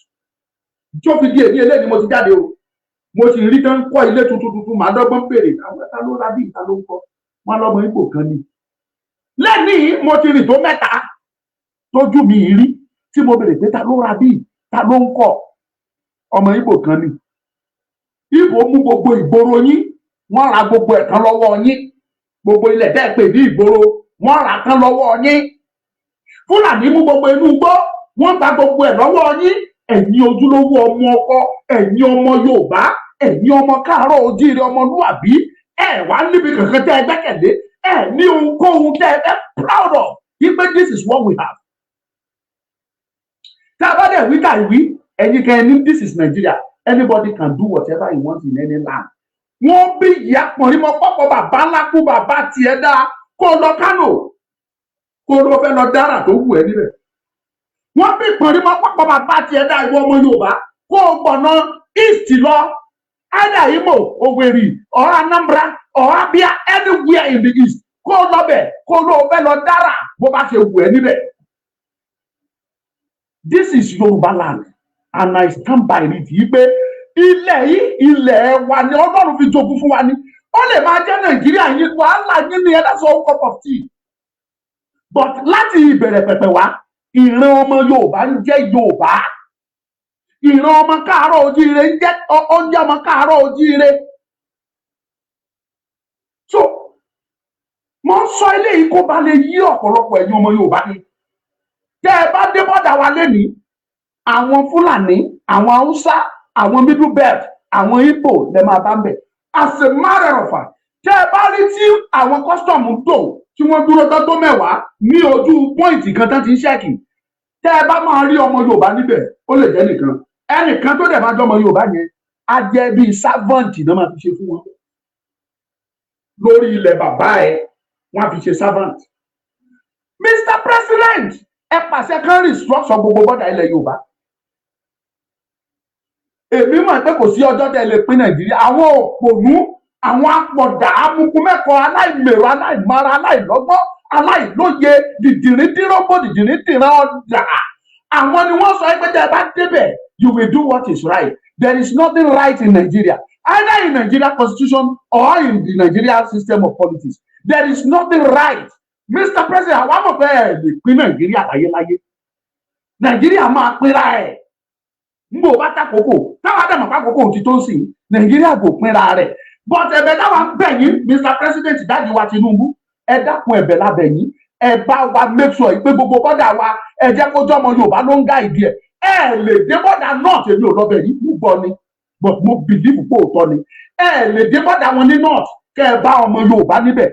tó fi di èdè eléyìí. Mo ti jáde o, mo sì rí tán kọ́ ilé tuntun tuntun. Màá dọ́gbọ́n béèrè àwọn ẹ̀ka ló ra bí ìta ló ń kọ́ wọn, lọ́mọ Ìgbò kan ni. Lẹ́nìí, mo ti rìn tó mẹ́ta tójú mi rí tí mo béèrè pé ta ló ra bí, ta ló ń kọ́, ọmọ Ìgbò kan ni. Ìgbò mú gbogbo ìgboro yín, wọ́n ra gbogbo ẹ̀ tán lọ́wọ́ yín. Gbogbo ilẹ̀ tẹ́ ẹ pè ní ìgboro, wọ́n rà tán lọ́wọ́ yín. Fúlàní mú gbogbo inú igbó, wọ́n gba gbogbo ẹ̀ lọ́wọ́ yín. Ẹ̀yin ojúlówó ọmọ ọkọ, ẹ̀yin ọmọ Yorùbá, ẹ̀yin ọmọ káàárọ̀ ojíire, ọmọlúàbí, ẹ wá níbi kankan tẹ́ ẹ gbẹ́kẹ̀lé. Ẹ ní ohunkóhun tẹ́ ẹ fẹ́ proud of wípé this is what we have. Tá a bá dẹ̀ wí tà ìwí, ẹ̀yin kan ní this is Nigeria, anybody can do whatever he wants in any land. Wọ́n bí ìyá pọ̀nrímọ́ pọ̀pọ̀ bàbá ńlá kú bàbá tiẹ̀ dá kó lọ Kánò, kó ló fẹ́ lọ dára tó wù ẹ́ níbẹ̀. Wọ́n bí pọ̀nrímọ́ pọ̀pọ̀ bàbá tiẹ̀ dá, ìwọ ọmọ Yorùbá, kó o gbọ̀nà east lọ, either Imo, Owerri or Anambra or Abia, anywhere in the east, kó o lọ bẹ̀, kó o lọ fẹ́ lọ dára bó bá ṣe wù ẹ́ níbẹ̀. This is Yorùbá land and I stand by it yìí pé ilẹ̀ yìí, ilẹ̀ wa ni Ọlọ́run fi jogún fún wa ni. Ó lè máa jẹ́ Nàìjíríà yín, wàhálà yín ni ẹ, that's all cup of tea. But láti ìbẹ̀rẹ̀ pẹ̀pẹ̀ wá, ìran ọmọ Yorùbá ń jẹ́ Yorùbá, ìran ọmọ káàárọ̀ ojíire ń jẹ́ oúnjẹ ọmọ káàárọ̀ ojíire. So mo ń sọ eléyìí kó ba lè yí ọ̀pọ̀lọpọ̀ ẹ̀yin ọmọ Yorùbá ni. Tẹ́ ẹ bá dé border wa lénìí, àwọn Fúlàní, àwọn Haúsá, àwọn Middle Belt, àwọn Ìgbò lẹ máa bá ń bẹ̀. As a matter of fact, tẹ́ ẹ bá rí tí àwọn custom tò, tí wọ́n dúró tán tó 10 ní ojú point kan tán ti ń check, tẹ́ ẹ bá máa rí ọmọ Yorùbá níbẹ̀, ó lè jẹ́ nìkan. Ẹnìkan tó dẹ̀ máa jẹ́ ọmọ Yorùbá yẹn á jẹ́ bíi servant náà máa fi ṣe fún wọn lórí ilẹ̀ bàbá ẹ̀, wọ́n á fi ṣe servant. Mr President, ẹ pàṣẹ kan restructure gbogbo border ilẹ̀ Yorùbá. Èmi mọ̀ pé kò sí ọjọ́ tẹ́ lè pín Nàìjíríà. Àwọn òpònú, àwọn apọ̀dà, amukumẹ́kọ̀ọ́, aláìmèrò, aláìmara, aláìlọ́gbọ́n, aláìlóye, dìdìrín dírọ́gbò, dìdìrín dìran ọ̀dà, àwọn ni wọ́n sọ pé tẹ́ ẹ bá débẹ̀, you will do what is right. There is nothing right in Nigeria, either in Nigeria constitution or in the Nigeria system of politics. There is nothing right. Mr President, àwa mọ̀ pé ẹ lè pín Nàìjíríà láyéláyé. Nàìjíríà máa pínra ẹ̀ ngbò bá takòkò táwa dàmọ̀ pákòkò ti tó ń sìn. Nàìjíríà kò pínra rẹ̀, but ẹ̀bẹ̀ táwa ń bẹ̀ yín, Mr President, daddy wa Tinubu, ẹ dákun, ẹ̀bẹ̀ lábẹ̀ yín. Ẹ bá wa make sure pé gbogbo border wa, ẹ jẹ́ kó jọ́mọ Yorùbá ló ń guide ẹ̀. Ẹ lè dé border north, èmi ò lọ́bẹ̀ yìí, mo gbọ́ ni, but mo believe pé òótọ́ ni. Ẹ lè dé border wọn ní north kẹ́ ẹ bá ọmọ Yorùbá níbẹ̀.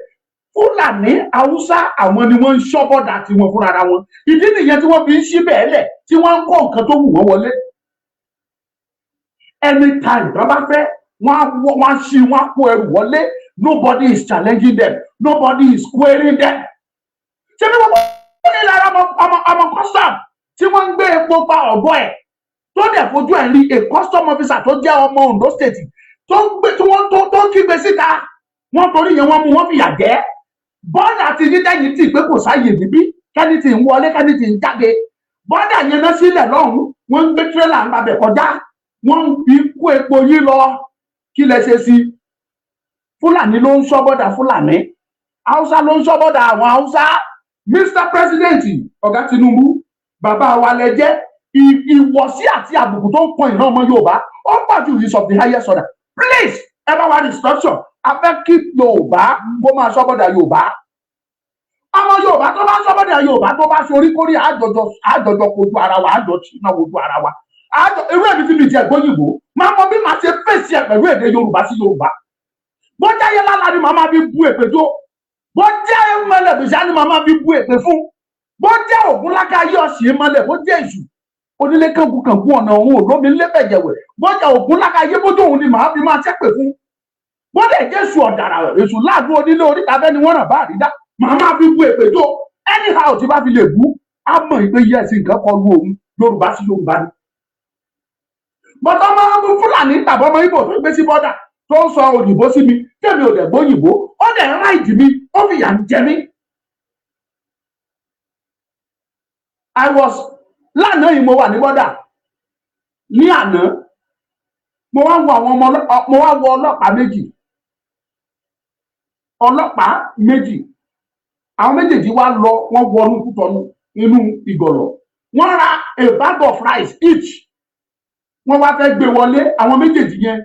Fúlàní, Haúsá, àwọn ni wọ́n ń ṣọ́ border tiwọn fúnra wọn. Ìdí nìyẹn tí wọ́n fi ń ṣí bẹ́ẹ̀ lẹ̀, tí wọ́n ń kó nǹkan tó wù wọ́n wọlé anytime tó bá fẹ́. Wọ́n á wọ́n á ṣí, wọ́n á kó ẹrù wọlé. Nobody is challenging them, nobody is querying them. Ṣé bí wọ́n ní lára ọmọ custom tí wọ́n ń gbé epo pa ọ̀bọ ẹ̀, tó dẹ̀ fojú ẹ̀ rí a custom officer tó jẹ́ ọmọ Ondo State tó ń gbé, tí wọ́n tó ń kígbe síta, wọ́n torí yẹn wọ́n mú, wọ́n fìyà jẹ. Border ti ní dẹ́yìn tì pé kò sáàyè níbí, kẹ́ni tí ń wọlé, kẹ́ni tí ń jáde. Border yẹn náà sílẹ̀ lọ́hùn, wọ́n ń gbé tírélà ń babẹ̀ kọjá, wọ́n ń fi kó epo yín lọ. Kí lẹ ṣe sí? Fúlàní ló ń ṣọ́ border Fúlàní, Haúsá ló ń ṣọ́ border àwọn Haúsá. Mr President, Ọ̀gá Tinubu, bàbá wa lẹ jẹ́. Ìwọ̀sí àti àbùkù tó ń kan ìran ọmọ Yorùbá, ó pọ̀ jù, is of the highest order. Please, ẹ bá wa restructure. A fẹ́ kí Yorùbá kó máa ṣọ́ border Yorùbá. Ọmọ Yorùbá tó bá ń ṣọ́ border Yorùbá, tó bá ṣorí kórí, àjọjọ kojú ara wa, àjọ ṣìnà kojú ara wa. Àjọ irú èmi tí mi jẹ gbóyìnbó máa mọ bí màá ṣe fèsì ẹ pẹ̀lú èdè Yorùbá sí Yorùbá. Bó jẹ́ lálá ni màá máa fi bu èpè tó, bó jẹ́ mẹlẹ̀bìṣá ni màá máa fi bu èpè fún, bó jẹ́ ògúnláka yọ̀ sí mọ́lẹ̀, bó jẹ́ èṣù onílé kankun kankun ọ̀nà òun ò lómi lébẹ̀jẹ̀wẹ̀, bó jẹ́ ògúnláka yé bójú òun ni màá fi máa ṣépè fún, bó dẹ̀ jẹ́ èṣù ọ̀dàrà, èṣù láàdú onílé oríta bẹ́ẹ̀ ni wọ́n ràn bá àrídá, màá máa fi bu èpè tó. Anyhow tí bá fi lè bú, á mọ̀ ìpè yẹ́sì nǹkan kọlu òun. Yorùbá sí Yorùbá ni bọ́tọ́ máa ń Fúlàní tàbí ọmọ Ìgbò tó gbé sí border, tó ń sọ òyìnbó sí mi, tèmi ò dẹ̀ gbóyìnbó, ó dẹ̀ ń ráìdì mi, ó fìyà ń jẹ mí. I was lánàá yìí, mo wà ní border ní àná. Mo wá wo àwọn ọmọ, mo wá wo ọlọ́pàá méjì, ọlọ́pàá méjì. Àwọn méjèèjì wá lọ, wọ́n wọnú Kútọ̀nù inú Ìgọ̀lọ̀, wọ́n ra a bag of rice each, wọ́n wá fẹ́ gbé wọlé. Àwọn méjèèjì yẹn,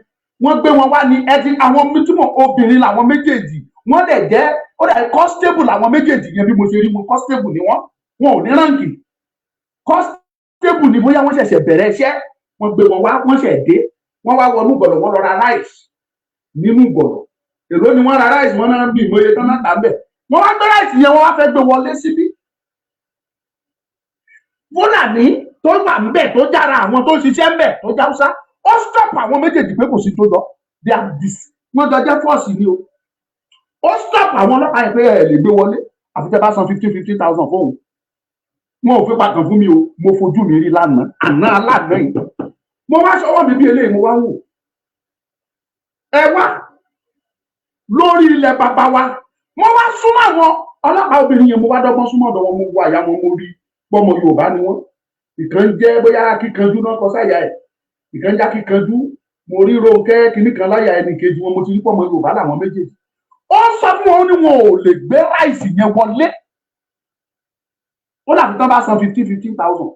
wọ́n gbé wọn wá ní ẹtí. Àwọn mítímọ̀ obìnrin làwọn méjèèjì, wọ́n dẹ̀ jẹ́, ó dẹ̀ constable làwọn méjèèjì yẹn. Bí mo ṣe rí wọn, constable ni wọ́n. Wọn ò ní rank, constable ni. Bóyá wọ́n ṣẹ̀ṣẹ̀ bẹ̀rẹ̀ iṣẹ́, wọ́n gbé wọn wá, wọ́n ṣẹ̀ dé. Wọ́n wá wọnú Ìgọ̀lọ̀, wọ́n lọ ra rice nínú Ìgọ̀lọ̀. Èló ni wọ́n ra rice? Wọ́n náà bí ìmọ̀ye tán náà tà ń bẹ̀. Wọ́n wá gbé rice yẹn, wọ́n wá fẹ́ gbé wọlé síbí. Fúlàní tó wà ń bẹ̀, tó jára àwọn tó ń ṣiṣẹ́ ń bẹ̀, tó jáwúsá, ó stop àwọn méjèèjì pé kò sí tó jọ. They are dis, wọ́n jọ jẹ́ force ni o. Ó stop àwọn ọlọ́pàá yẹn pé ẹ lè gbé wọlé àfi tẹ́ bá san 50-50 thousand fóun. Wọn ò fi pàtàn fún mi o, mo fojú mi rí lánàá, àná alánà yìí. Mo wá sọwọ́ mi bí eléyìí, mo wá wò ẹ wá lórí ilẹ̀ bàbá wa. Mo wá súnmọ́ àwọn ọlọ́pàá obìnrin yẹn, mo wá dọ́gbọ́n súnmọ́ ọ̀dọ̀ wọn. Mo wo àyà wọn, mo rí pọ́mọ Yorùbá ni wọ́n. Ìkan jẹ́ bóyá Kíkanjú náà kọ sáyà ẹ̀, ìkan já Kíkanjú. Mo rí Rónkẹ́ kinní kan láyà ẹnì kejì wọn. Mo ti rí pọ́mọ Yorùbá làwọn méjèèjì. Ó sọ fún wọn, ó ní wọn ò lè gbé rice yẹn wọlé, ó dàbí tán bá san 15-15 thousand.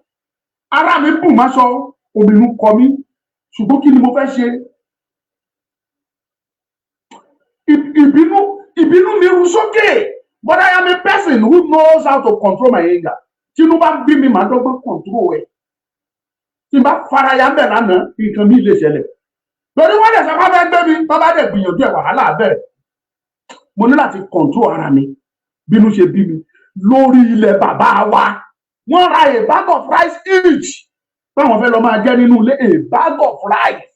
Ara mi bù máṣọ, obìnrin kọ mí, ṣùgbọ́n kí ni mo fẹ́ ṣe? Ìbínú mi ru sókè, but I am a person who knows how to control my anger. Tínú bá ń bí mi, màá dọ́gbọ́n control ẹ̀. Tí n bá faraya ń bẹ̀ lánàá, nǹkan mi lè ṣẹlẹ̀ torí wọ́n lè sọ pé fẹ́ gbé mi. Tó bá dẹ̀ gbìyànjú ẹ̀, wàhálà bẹ̀rẹ̀. Mo ní láti control ara mi. Bínú ṣe bí mi lórí ilẹ̀ bàbá wa, wọ́n ra a bag of rice each báwọn fẹ́ lọ máa jẹ nínú ilé, a bag of rice.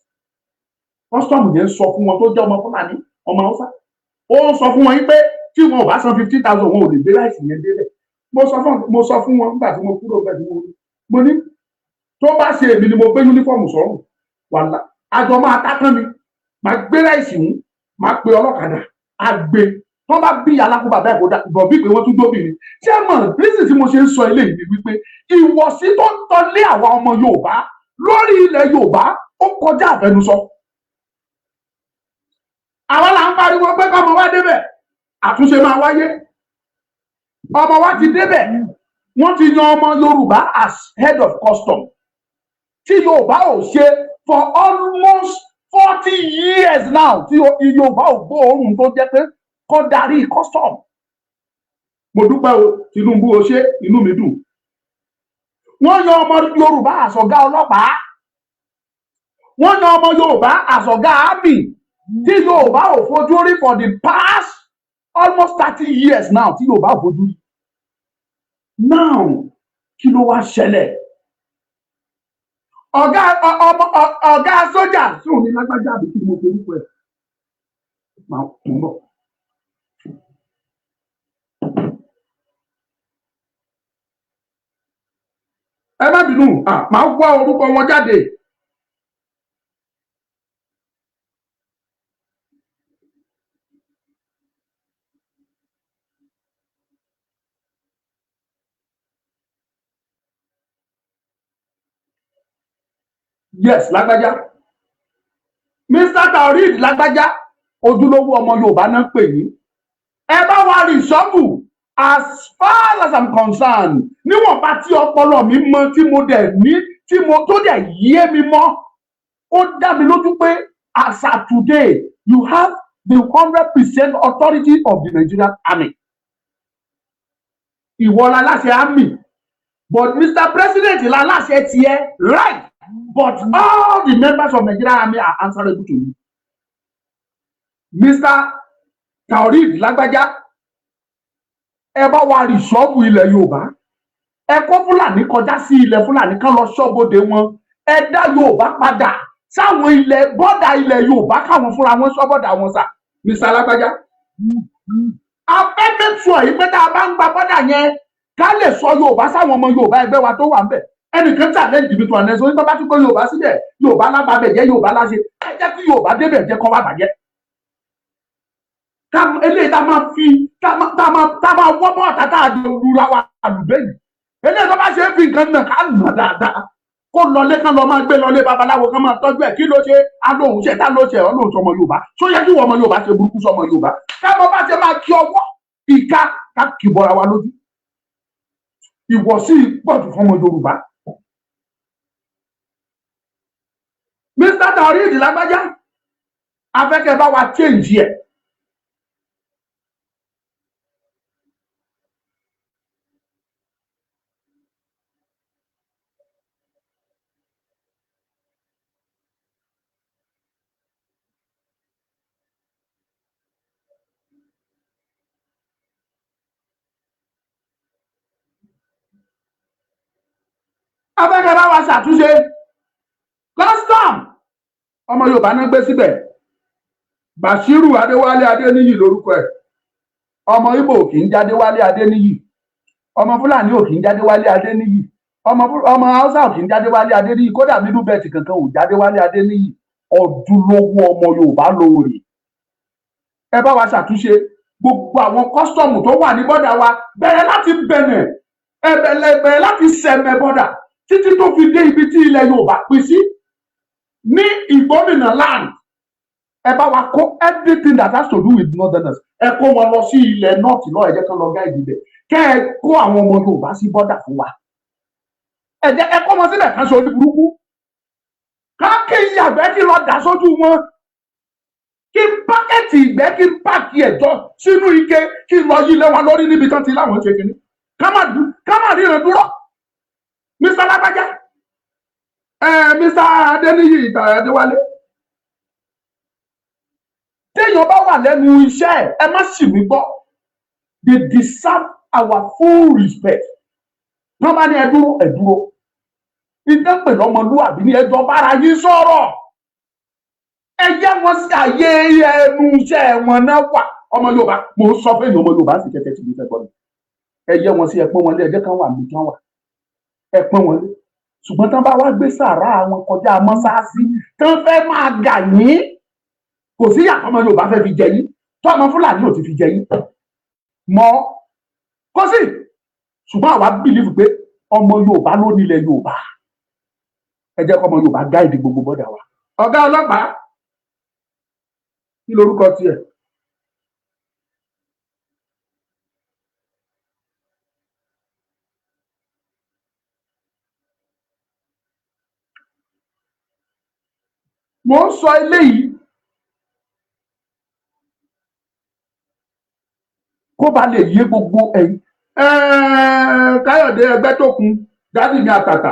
Custom yẹn sọ fún wọn, tó jẹ́ ọmọ Fúlàní, ọmọ Haúsá, ó ń sọ fún wọn yín pé tí wọn ò bá san 50,000, wọn ò lè gbé rice yẹn délẹ̀. Mo sọ fún wọn nígbà tí mo kúrò nígbà tí mo rí, mo ní tó bá ṣe èmi ni mo gbé uniform sọ́rùn, wàhálà àjọ máa tákàn mi, máa gbé rice ń, máa pe ọlọ́kadà, á gbé. Tó bá bí alákùnbà bẹ́ẹ̀ kó dà bọ̀ bí pé wọ́n tún dóbìnrin. Ṣé mọ̀ reason tí mo ṣe ń sọ eléyìí ni wípé ìwọ̀sí tó ń tọ́lé àwa ọmọ Yorùbá lórí ilẹ̀ Yorùbá, ó kọjá àfẹnusọ. Àwọn là ń pariwo pé kọ́mọ wa débẹ̀, àtúnṣe máa wáyé. Ọmọ wa ti débẹ̀, wọ́n ti yan ọmọ Yorùbá as head of custom, tí Yorùbá ò ṣe for almost 40 years now, tí Yorùbá ò gbóòórùn tó jẹ́ pé kó darí custom. Mo dúpẹ́ o, Tinubu, o ṣé, inú mi dùn. Wọ́n yan ọmọ Yorùbá as ọ̀gá ọlọ́pàá, wọ́n yan ọmọ Yorùbá as ọ̀gá army tí Yorùbá ò fojú rí for the past almost 30 years now, tí Yorùbá ò fojú rí. Now, kí ló wá ṣẹlẹ̀? Ọ̀gá ọmọ ọ̀gá sójà tí òun ní lágbájá, àbí kí ni mo forúkọ ẹ̀ máa ń bọ̀. Ẹ má bínú, màá wá orúkọ wọn jáde. Yes, lágbájá, Mr Taoreed Lágbájá, ojúlówó ọmọ Yorùbá náà pè yín. Ẹ bá wa reshuffle. As far as I'm concerned, níwọ̀nba tí ọpọlọ mi mọ, tí mo dẹ̀ ní, tí mo tó dẹ̀ yé mi mọ́, ó dá mi lójú pé as at today, you have the 100% authority of the Nigerian Army. Ìwọ la láṣẹ army, but Mr President la láṣẹ tiẹ̀, right? But all the members of Nigerian Army are answerable to you. Mr Taoreed Lágbájá, ẹ bá wa reshuffle ilẹ̀ Yorùbá. Ẹ kó Fúlàní kọjá sí ilẹ̀ Fúlàní, kán lọ ṣọ́bodè wọn. Ẹ dá Yorùbá padà sáwọn ilẹ̀ border ilẹ̀ Yorùbá, káwọn fúnra wọn ṣọ́ border wọn sà. Mr Lágbájá, a fẹ́ make sure yìí pé tá a bá ń gba border yẹn, ká lè sọ Yorùbá sáwọn ọmọ Yorùbá ẹgbẹ́ wa tó wà ńbẹ̀. Ẹnìkan challenge mi tó àná ẹsọ nípa bá tún pé Yorùbá síbẹ̀, Yorùbá lábàbẹ̀ jẹ́, Yorùbá láṣẹ. Ẹ jẹ́ kí Yorùbá débẹ̀, jẹ́ kọ́ wá bàjẹ́. Ká eléyìí tá a máa fi tá a máa wọ́ bọ́ ọ̀tá tá a jọ lura wa àlùbẹ́ yìí. Eléyìí tó bá ṣe é fi nǹkan nà, ká nà dáadáa, kó lọlé, kán lọ máa gbé lọlé babaláwo, kán máa tọ́jú ẹ̀. Kí ló ṣe? Alóhùn ṣe tá ló ṣe ọ lóhùn sọmọ Yorùbá tó yẹ kí wọ́n ọmọ Yorùbá ṣe burúkú sọmọ Yorùbá, ká mọ bá ṣe máa kí ọwọ́ ìka, ká kì bọ́ra wa lójú. Ìwọ̀sí pọ̀jù fọmọ Yorùbá. Mr Taoreed Lágbájá, afẹ́kẹ́ bá wa change ẹ̀. Afẹ́kẹ́ bá wa ṣàtúnṣe custom. Ọmọ Yorùbá náà gbé síbẹ̀, Bashiru Adéwálé Adéníyì lórúkọ ẹ̀. Ọmọ Ìgbò kì í jáde Wálé Adéníyì, ọmọ Fúlàní ò kì í jáde Wálé Adéníyì, ọmọ Haúsá ò kì í jáde Wálé Adéníyì, kódà Middle Belt kankan ò jáde Wálé Adéníyì. Ọdúnlówó ọmọ Yorùbá lóore. Ẹ bá wa ṣàtúnṣe gbogbo àwọn custom tó wà ní border wa, bẹ̀rẹ̀ láti Bẹ̀nẹ̀, ẹbẹ̀lẹ̀, bẹ̀rẹ̀ láti Sẹ̀mẹ̀ border títí tó fi dé ibi tí ilẹ̀ Yorùbá pín sí ní Ìgbómìnà land. Ẹ bá wa kó everything that has to do with northerners, ẹ kó wọn lọ sí ilẹ̀ north náà. Ẹ jẹ́ kán lọ guide ibẹ̀. Kẹ́ ẹ kó àwọn ọmọ Yorùbá sí border fún wa. Ẹ jẹ́ ẹ kó wọn síbẹ̀, kán ṣe orí burúkú, ká kí ìyàgbẹ́ kí lọ dà sójú wọn, kí pákẹ́ẹ̀tì ìgbẹ́, kí páàkì ẹ̀jọ́ sínú ike, kí lọ yí lé wọn lórí níbi tán ti láwọn ṣe kínní, ká má ríran dúró. Mr Lágbájá, ẹ Mr Adéníyì Adéwálé, téèyàn bá wà lẹ́nu iṣẹ́ ẹ̀, ẹ má sì mí gbọ́, they deserve our full respect. Wọ́n bá ní ẹ dúró, ẹ dúró. Ìdánpè lọ́mọlúwàbí ní ẹjọ́ bára yín sọ̀rọ̀. Ẹ jẹ́ wọn sí àyè ẹnu iṣẹ́ wọn náà wà. Ọmọ Yorùbá, mo ń sọ fún èèyàn, ọmọ Yorùbá sì kẹkẹ tí mo fẹ́ gbọ́ mi. Ẹ yẹ wọn sí, ẹ pọ́n wọn lé, ẹ jẹ́ kán wà mí kán wà, ẹ pọ́n wọn lé. Ṣùgbọ́n tán bá wá gbé sàrà wọn kọjá mọ́sáàsì, tán fẹ́ máa gà yín, kò sí yàtọ̀. Ọmọ Yorùbá fẹ́ fi jẹ yín, tọ́mọ Fúlàní ò ti fi jẹ yín mọ́, kò sí. Ṣùgbọ́n àwa believe pé ọmọ Yorùbá ló nílẹ̀ Yorùbá. Ẹ jẹ́ kọ́ ọmọ Yorùbá guide gbogbo border wa. Ọ̀gá ọlọ́pàá, kí lorúkọ tiẹ̀? Mò ń sọ eléyìí kó ba lè yé gbogbo ẹ̀yin. Káyọ̀dé Ẹgbẹ́tókun, daddy mi àtàtà,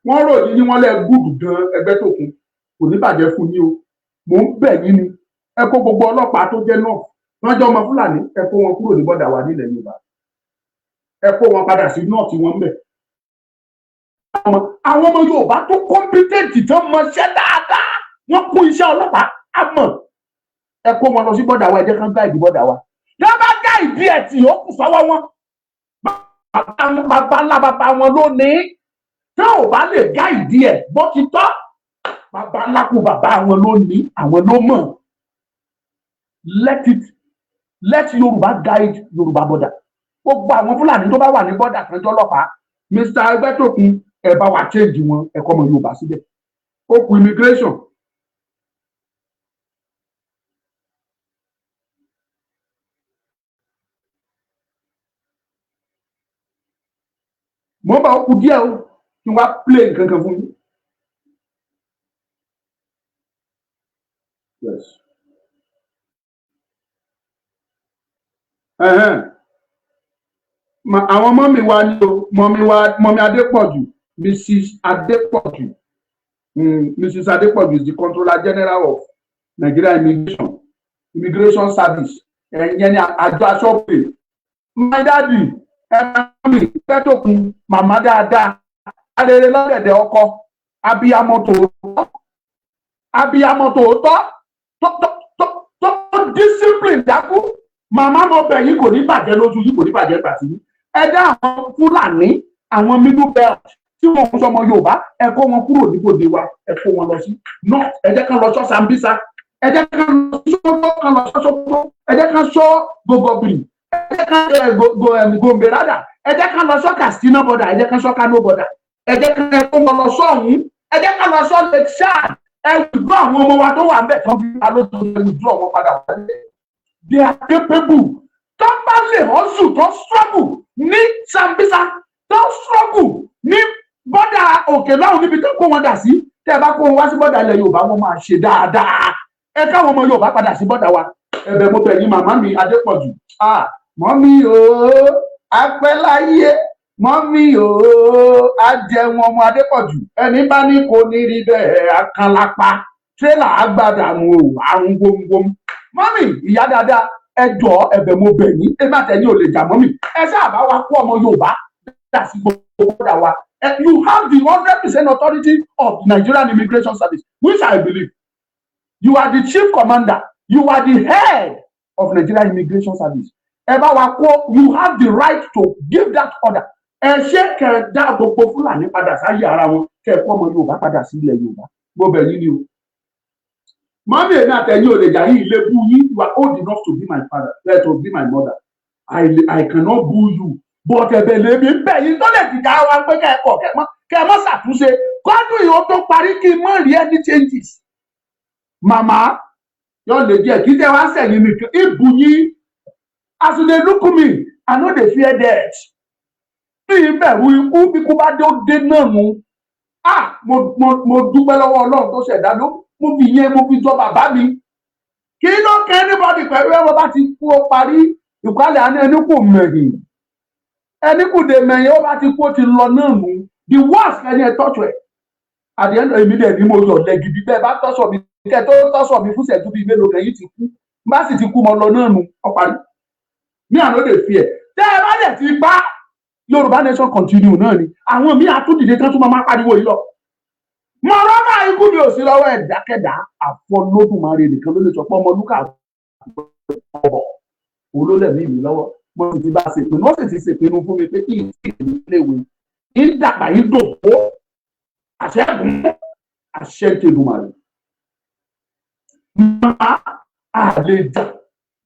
wọ́n ròyìn yín, wọ́n lẹ́ gùdù gan. Ẹgbẹ́tókun, kò ní bàjẹ́ fún yín o. Mò ń bẹ̀ yín ni, ẹ kó gbogbo ọlọ́pàá tó jẹ́ náà wọ́n jẹ́ ọmọ Fúlàní, ẹ kó wọn kúrò ní border wa nílẹ̀ Yorùbá, ẹ kó wọn padà sí north wọn bẹ̀. Àwọn ọmọ Yorùbá tó competent, tó mọṣẹ́ dáadáa, wọ́n kún iṣẹ́ ọlọ́pàá àmọ́ ẹ kó wọn lọ sí border wa. Ẹ jẹ́ kán guide border wa. Tí wọ́n bá guide ẹ̀ tí ó kù sọ́wọ́ wọn, bàbá ńlá bàbá wọn lónìí. Tí ò bá lè guide ẹ̀ bó ti tọ́, bàbá ńlá kù bàbá wọn lónìí, àwọn ló mọ̀. Let Yorùbá guide Yorùbá border. Gbogbo àwọn Fúlàní tó bá wà ní border kan jọlọ́pàá, Mr. Ẹgbẹ́tókun, ẹ bá wa change wọn, ẹ kọ́ ọmọ Yorùbá síbẹ̀. Ó kù immigration. Mo bá ó kù díẹ̀ o, kí n wá play nǹkan kan fún yín. Yes. Ẹ̀hẹ́n. Àwọn mummy wa ni o, mummy wa, mummy Adépọ̀jù, Mrs. Adépọ̀jù. Mrs. Adépọ̀jù is the Controller General of Nigeria Immigration Service. Ẹ̀yẹn ni àjọ aṣọ́pè. My daddy, ẹ mummy Pẹ́tòkun, màmá dáadáa, arere lọ́dẹ̀dẹ̀ ọkọ, abiyamọ tòótọ́, abiyamọ tòótọ́, tó tó tó tó discipline dákú. Màmá, mo bẹ̀ yín, kò ní bàjẹ́ lójú yín, kò ní bàjẹ́ gbà sí yín. Ẹ dá àwọn Fúlàní, àwọn Middle Belt tí wọn ń sọmọ Yorùbá, ẹ kó wọn kúrò níbodè wa, ẹ kó wọn lọ sí north. Ẹ jẹ́ kán lọ sọ Sambisa, ẹ jẹ́ kán lọ sí Sókótó, kán lọ sọ Sókótó, ẹ jẹ́ kán sọ Gogobiri, ẹ jẹ́ kán Gombe rádà, ẹ jẹ́ kán lọ sọ Katsina border, ẹ jẹ́ kán sọ Kano border, ẹ jẹ́ kán, ẹ kó wọn lọ sọ ọ̀hún, ẹ jẹ́ kán lọ sọ Lake Chad. Ẹ withdraw àwọn ọmọ wa tó wà ń bẹ̀ tán fi wá lóṣù, ẹ withdraw wọn padà wálé. They are capable. Tó bá lè hustle, tó struggle ní Sambisa, tó struggle ní border òkè lọ́hùn níbi tó kó wọn dà sí, tẹ́ ẹ bá kó wọn wá sí border ilẹ̀ Yorùbá, wọn máa ṣe dáadáa. Ẹ káwọn ọmọ Yorùbá padà sí border wa. Ẹ̀bẹ̀ mo bẹ̀ yín, màmá mi Adépọ̀jù. Ah, mummy ooo, apẹ́láyé, mummy ooo, ajẹun ọmọ Adépọ̀jù. Ẹni bá ní kò ní rí bẹ́ẹ̀, akánlápá tírélà àgbàdànù o, àrùn gbóngbóng. Mummy, ìyá dáadáa, ẹ jọ̀ọ́, ẹ̀bẹ̀ mo bẹ̀ yín. Ẹ má tẹ̀yìn ò lè jà. Mummy, ẹ sáà bá wa kó ọmọ Yorùbá dà sí gbogbo border wa. You have the 100% authority of the Nigerian Immigration Service, which I believe. You are the chief commander, you are the head of Nigerian Immigration Service. Ẹ bá wa kó, you have the right to give that order. Ẹ ṣe kẹ dá gbogbo Fúlàní padà sáyé ara wọn, kẹ kó ọmọ Yorùbá padà sí ilẹ̀ Yorùbá. Mo bẹ̀ yín ni o. Mummy, èmi àtẹ̀yìn ò lè jà yín, ilé bú yín. You are old enough to be my father, to be my mother. I cannot boo you, but ẹ̀bẹ̀ lèmi bẹ̀ yín tó lè dìjà wa pé kẹ́ ẹ kọ̀, kẹ́ ẹ mọ́ ṣàtúnṣe kọ́dún yìí ó tó parí, kí n mọ̀ rí any changes. Màmá yóò lè díẹ̀ kí tẹ́ wá sẹ̀yìn nìkan ìbù yín. As you dey look me, I no dey fear death. Bí ìbẹ̀rù ikú, bí kú bá dé, ó dé náà nù. Ah, mo dúpẹ́ lọ́wọ́ Ọlọ́run tó ṣẹ̀dá ló mo fi yẹn, mo fi jọ bàbá mi. Kí ló kẹ́ anybody pẹ̀lú ẹ̀? Bá ti kú, ó parí. Ìkálẹ̀ àná, ẹni kò mẹ̀yìn, ẹni kò dé mẹ̀yìn. Ó bá ti kú, ó ti lọ náà nù. The worst, ẹni ẹ tọ́jú ẹ̀ at the end. Èmi dẹ̀ ni mo yọ̀ lẹ́gidi bẹ́ẹ̀ bá tọ́sọ̀ mi, kẹ́ tó tọ́sọ̀ mi fún ìṣẹ́jú bíi mélòó kan yìí ti kú, bá sì ti kú, mo lọ náà nù, ó parí. Me, I no dey fear. Tẹ́ ẹ bá dẹ̀ ti gbá Yorùbá nation continue náà ni, àwọn míì àtúndìdé tán tún máa pariwo yìí lọ. Mọ̀rọ́mà, ikú mi ò sí lọ́wọ́ ẹ̀dákẹ́dá, àfọlódùmarè nìkan ló lè sọ pé ọmọ lúkà ọ̀bọ̀ òun ló lẹ̀mí mi lọ́wọ́. Mo sì ti bá a ṣèpinnu, ó sì ti ṣèpinnu fún mi pé kí n sì ní léwe ń dàgbà yín dòkó àṣẹ́gun àṣẹ tẹ̀dùmarè. Máa àlè jà,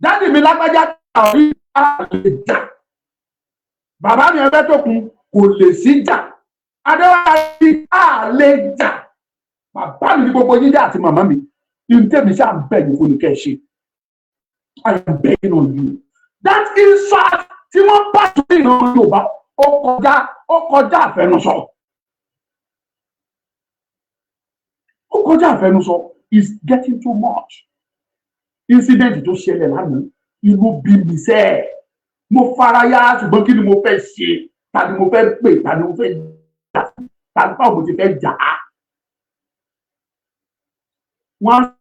daddy mi lágbájá tàbí àlè jà, bàbá mi ẹgbẹ́ tó kun kò lè sí jà, adéwájú àlè jà, bàbá mi ní gbogbo yín àti màmá mi. Ìǹtẹ̀mí ṣáà ń bẹ̀ yín fún mi kẹ́ ẹ ṣe. I am begging on you. That insult tí wọ́n bá tó ìran Yorùbá, ó kọjá, ó kọjá àfẹnusọ, ó kọjá àfẹnusọ. Is getting too much. Incident tó ṣẹlẹ̀ lánàá, inú bí mi sẹ́ẹ̀. Mo faraya, ṣùgbọ́n kí ni mo fẹ́ ṣe? Ta ni mo fẹ́ pè? Ta ni mo fẹ́ jà? Ta ni báwo mo ti fẹ́ jà á? Wọ́n á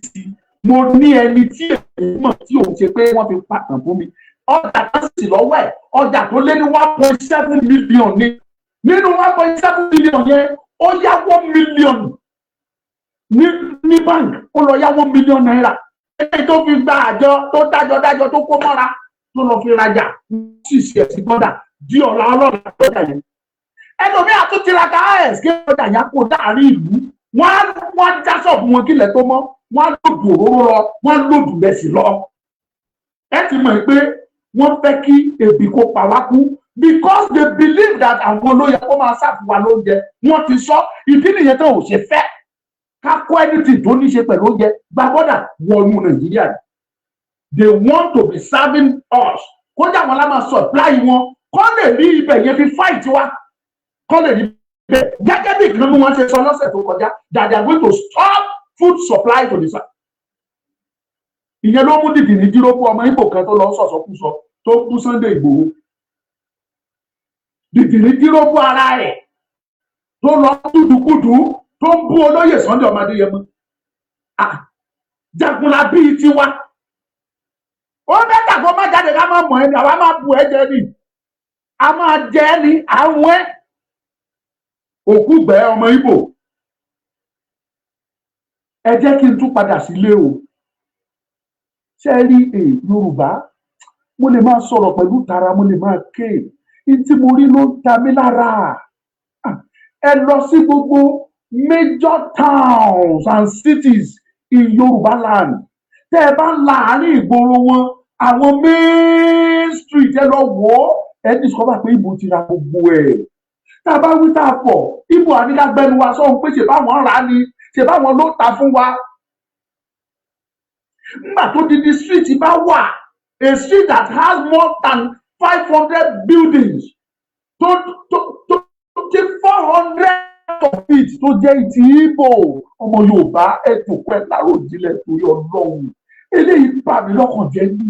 sì mo ní ẹni tí èmi mọ̀ tí òun ṣe pé wọ́n fi pàtàn fún mi. Ọjà tó sì lọ́wọ́ ẹ̀, ọjà tó lé ní 1.7 million ní. Nínú 1.7 million yẹn, ó yá 1 million ní bank. Ó lọ yá ₦1 million. Ẹni tó fi gba àjọ tó dájọ dájọ tó kó mọ́ra tó lọ fi rajà, sì ṣe ẹ̀sìn gbọ́dà di ọ̀la ọlọ́run ọjà yẹn. Ẹlòmíà tún tiraka ẹ̀ ọjà yẹn kó dáàrin ìlú. Wọ́n á já ṣọ́ọ̀bù wọn kílẹ̀ tó mọ́. Wọ́n á load òróró lọ, wọ́n á load lẹ́sìn lọ. Ẹ ti mọ̀ pé wọ́n fẹ́ kí ebi kó pa wá kú because they believe that àwọn ló yẹ kó máa serve wa lóúnjẹ. Wọ́n ti sọ ìdí nìyẹn tó ò ṣe fẹ́ ká kó anything tó ní ṣe pẹ̀lú oúnjẹ gba border wọnú Nàìjíríà. They want to be serving us, kójà wọn lá máa supply wọn, kó lè rí ibẹ̀ yẹn fi fight wa, kó lè rí bẹ́ẹ̀ gẹ́gẹ́ bí ìkan bí wọ́n ṣe sọ lọ́sẹ̀ tó kọjá that they are going to stop food supply to the south. Ìyẹn ló mú dìdì ní jírókù ọmọ Ìgbò kan tó lọ sọ̀sọ́kúsọ tó kú Sunday Ìgbòho. Dìdì ní jírókù ara ẹ̀ tó lọ kúdùkúdù tó ń bú olóyè Sunday ọmọ Adéyẹmọ. Jagunlabi tiwa, ó bẹ́ẹ̀ kó má jáde ká má mọ̀ ẹ́ ni. Àwa máa bu ẹ jẹ ni, a máa jẹ ẹ́ ni àwọn ẹ́ òkú gbẹ ọmọ Ìgbò. Ẹ jẹ́ kí n tún padà sílé o. Ṣe rí ẹ, Yorùbá, mo lè máa sọ̀rọ̀ pẹ̀lú tara, mo lè máa ké ní tí mo rí ló ń ta mí lára. Ẹ lọ sí gbogbo major towns and cities in Yorùbá land. Tẹ́ ẹ bá ń la àárín ìgboro wọn, àwọn main street, ẹ lọ wò ó, ẹ discover pé Ìgbò ti ra gbogbo ẹ̀. Tá a bá wí tá a pọ̀, Ìgbò àníkàgbẹ́nu wa sọ̀hún pé ṣe báwọn rà á ni, ṣe báwọn ló ta fún wa. Nígbà tó di di street bá wà, a street that has more than 500 buildings, tó ti 400 of it tó jẹ́ ti Ìgbò, ọmọ Yorùbá, ẹ tòkọ ẹ láròjinlẹ̀ torí Ọlọ́run. Eléyìí bà mí lọ́kàn jẹ́ ní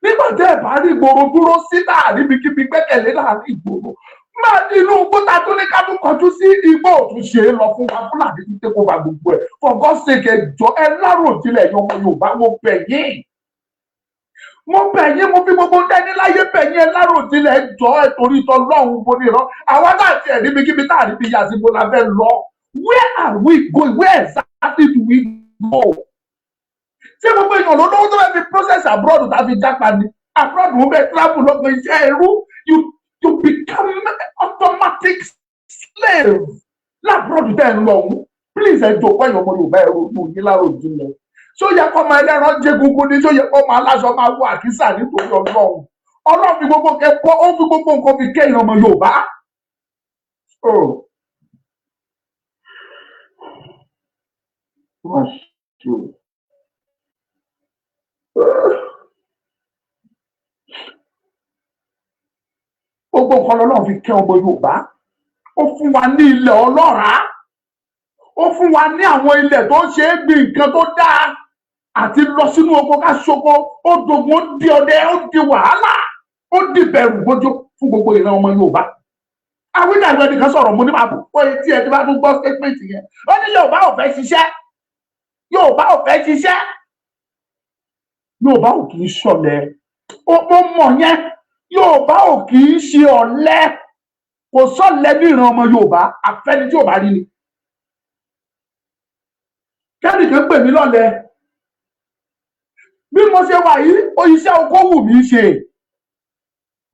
nígbà tẹ́ ẹ bá rí ìgboro dúró sí láàrin ibikíbi gbẹ́kẹ̀lé láàrin ìgboro máa ní inú gbọ́dá tó ní ká tún kọjú sí igbó òtún ṣe é lọ fún wa. Fúlàní tún tẹ́ kó ba gbogbo ẹ̀. For God's sake, ẹ jọ, ẹ láròjinlẹ̀. Ẹ̀yin ọmọ Yorùbá, mo bẹ̀ yín, mo bẹ̀ yín, mo fi gbogbo dání láyé bẹ̀ yín. Ẹ láròjinlẹ̀, ẹ jọ, ẹ torí tọ́ lọ́hùn. Bo ní ìran àwa náà tiẹ̀ níbikíbi tá à níbi yà sí, bo la fẹ́ lọ? Where are we going? Where exactly do we go? Ṣé gbogbo èèyàn ló lówó tó fẹ́ fi process abroad tàbí jápa ni? Abroad ń bẹ, travel lọ́gbọ̀n iṣẹ́ ẹrú. You become automatic slave l'abroad tẹ́ ẹ̀ ń lọ ọ̀hún. Please, ẹ jọ̀ọ́, ẹ̀yin ọmọ Yorùbá, ẹ ronú yín láròjinlẹ̀. Ṣó yẹ kó máa ẹlẹ́ran jẹ gungun ni? Ṣó yẹ kó máa aláṣọ máa wọ àkísà? Nítorí Ọlọ́run, Ọlọ́run fi gbogbo kẹ kọ́, ó fi gbogbo nǹkan fi kẹ́yìn ọmọ Yorùbá. Oh. Ó mà ṣe o. Gbogbo nǹkan lọ́lọ́run fi kẹ́ ọmọ Yorùbá. Ó fún wa ní ilẹ̀ ọlọ́ràá, ó fún wa ní àwọn ilẹ̀ tó ń ṣe é gbin nǹkan tó dáa. Àti lọ sínú oko ká ṣoko, ó dogun, ó di ọdẹ, ó di wàhálà, ó di bẹ̀rù bójú fún gbogbo ìran ọmọ Yorùbá. Awídàgbẹ nìkan sọ̀rọ̀, mo ní máa bọ̀ pé etí ẹ ti bá tún gbọ́ statement yẹn. Ó ní Yorùbá ò fẹ́ ṣiṣẹ́, Yorùbá ò fẹ́ ṣiṣẹ́. Yorùbá ò kì í ṣọ̀lẹ. Ó mọ̀ yẹn. Yorùbá ò kì í ṣe ọ̀lẹ. Kò sọ̀lẹ ní ìran ọmọ Yorùbá, àfẹ́ni tí ò bá rí ni. Kẹ́nìkan pè mí lọ́lẹ. Bí mo ṣe wà yìí, ó iṣẹ́ oko wù mí ṣe.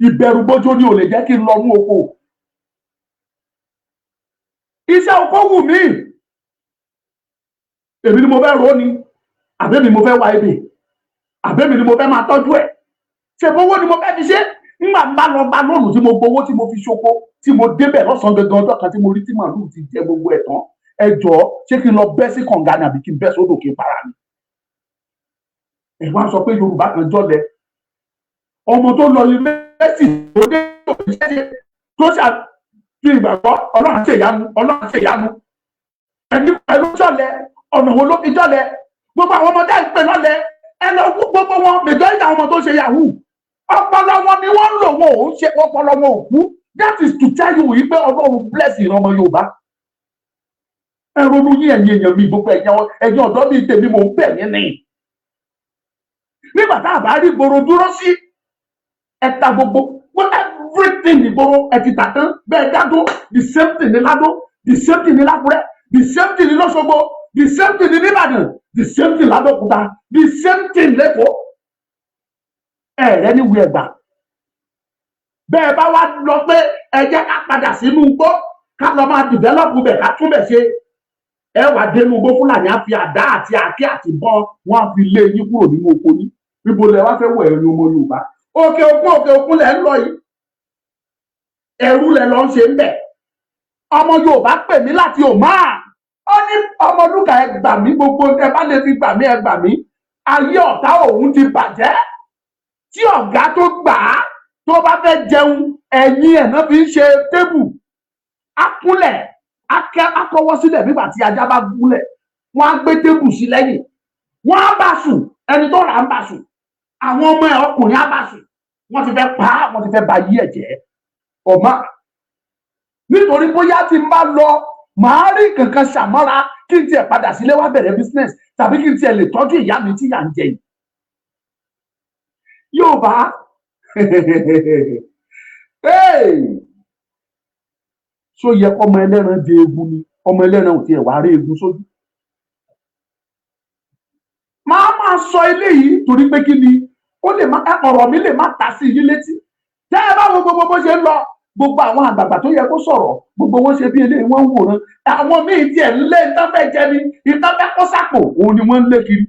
Ìbẹ̀rùbojo ni ò lè jẹ́ kí n lọ mú oko. Iṣẹ́ oko wù mí. Èmi ni mo fẹ́ ro ni, àbẹ́mi mo fẹ́ wá ebè, àbẹ́mi ni mo fẹ́ máa tọ́jú ẹ̀. Ṣe fowó ni mo fẹ́ fi ṣe? Nígbà bá lọ gba loan tí mo gbowó tí mo fi ṣoko, tí mo débẹ̀ lọ́sàn-án gangan ọjọ́ kan, tí mo rí tí màálù ti jẹ gbogbo ẹ̀ tán, ẹ jọ̀ọ́, ṣé kí n lọ bẹ́ sí kànga ni àbí kí n bẹ́ sódò kí n para mi? Ẹ wá sọ pé Yorùbá kan jọlẹ. Ọmọ tó lọ yunifásitì tó dé tó ṣàfihàn ìgbàgbọ́, Ọlọ́run ṣe ìyanu, Ọlọ́run ṣe ìyanu. Ẹni pẹ̀lú jọlẹ, ọ̀nà wo ló fi jọlẹ? Gbogbo àwọn ọmọdé ń pè lọ́lẹ̀, ẹ lọ gbogbo wọn, majority àwọn ọmọ tó ṣe yahoo. Ọpọlọ wọn ni wọ́n ń lò, wọn ò ń ṣe ọpọlọ wọn ò kú. That is to tell you wípé Ọlọ́run bless ìran ọmọ Yorùbá. Ẹ ronú yín, ẹ̀yin èèyàn mi, gbogbo ẹ̀yin ọ̀dọ́ bíi tèmi, mò ń bẹ̀ yín ni. Nígbà tá a bá rí gbòòrò dúró sí, ẹ ta gbogbo everything ìgboro, ẹ ti tà tán. Bẹ́ẹ̀ dádó, the same thing ní Ládó, the same thing ní Lákúrẹ́, the same thing ní Lọ́ṣogbo, the same thing ní Nìbàdàn, the same thing l'Abẹ́òkúta, the same thing l'Ékòó. Ẹ̀rẹ́ níwèé ẹ̀gbà bẹ́ẹ̀ bá wá lọ pé ẹ jẹ́ ká padà sínú igbó, ká lọ máa develop bẹ̀, ká tún bẹ̀ ṣe, ẹ wà dénú igbó, Fúlàní á fi àdá àti àáké àti ìbọn, wọn á fi lé yín kúrò nínú oko yín. Níbo lẹ wá fẹ́ wọ̀, ẹ̀yin ọmọ Yorùbá? Òkè òkun, òkè òkun lẹ ń lọ yìí, ẹrú lẹ lọ ń ṣe ń bẹ̀. Ọmọ Yorùbá pè mí láti Oman, ó ní, "Ọmọlúkà, ẹ gbà mí, gbogbo ẹ bá lè fi gbà mí, ẹ gbà mí. Ayé ọ̀tá òun ti bàjẹ́. Tí ọ̀gá tó gbà á tó bá fẹ́ jẹun, ẹ̀yìn ẹ̀ náà fi ń ṣe table. Á kúnlẹ̀, á kọ́wọ́ sílẹ̀ nígbà tí ajá bá gúnlẹ̀. Wọ́n á gbé table sí lẹ́yìn, wọ́n á bá sùn. Ẹni tó rà á ń bá sùn, àwọn ọmọ ẹ̀ ọkùnrin á bá sùn. Wọ́n ti fẹ́ pa á, wọ́n ti fẹ́ ba yí ẹ̀ jẹ́ ọ̀ma, nítorí bóyá tí n bá lọ, màá rí kankan ṣàmọ́ra, kí n tiẹ̀ padà sílé wá bẹ̀rẹ̀ business, tàbí kí n tiẹ̀ lè tọ́jú ìyá mi tí ìyà ń jẹ yìí." Yóò bá hey! Ṣó yẹ kọ́mọ ẹlẹ́ran jẹ eegun ni? Ọmọ ẹlẹ́ran ò tiẹ̀ wá rí eegun sójú. Máa máa sọ eléyìí torí pé kí ni, ó lè má, ọ̀rọ̀ mi lè má ta sí yín létí. Tẹ́ ẹ bá wo gbogbo bó ṣe ń lọ, gbogbo àwọn àgbààgbà tó yẹ kó sọ̀rọ̀, gbogbo wọn ṣe bí eléyìí, wọ́n ń wòran. Àwọn míì tiẹ̀ ń lé ìtàn fẹ́ jẹ ni, ìtàn fẹ́ kó sápò, òun ni wọ́n ń lé kiri.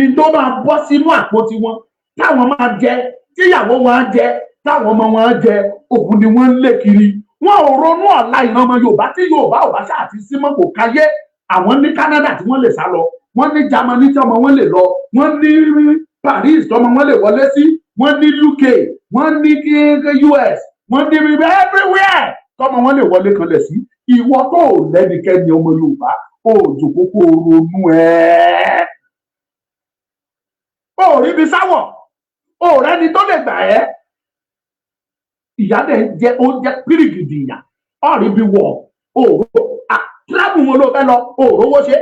Ìtò máa bọ́ sínú àpò tiwọn, táwọn máa jẹ, tíyàwó wọn á jẹ, táwọn ọmọ wọn á jẹ, òun ni wọ́n ń lé kiri. Wọn ò ronú ọ̀la ìran ọmọ Yorùbá. Tí Yorùbá ò bá ṣáà ti símọ́, kò káyé. Àwọn ní Canada tí wọ́n lè sá lọ, wọ́n ní Germany tí ọmọ wọn lè lọ, wọ́n ní Paris tí ọmọ wọn lè wọlé sí, wọ́n ní UK, wọ́n ní US, wọ́n ní everywhere tọmọ wọn lè wọlé kanlẹ̀ sí. Ìwọ tó ò lẹ́nikẹ́ni, ọmọ Yorùbá, ó jòkó kó ronú ẹ̀. Ó rí ibi sáwọ̀, ó rẹ́ni tó lè gbà ẹ́. Ìyá dẹ̀ ń jẹ oúnjẹ pírìgìdì ìyà. Ọ̀rí bí wọ̀ òró tíráàbù wọn ló fẹ́ lọ, òrówó ṣe.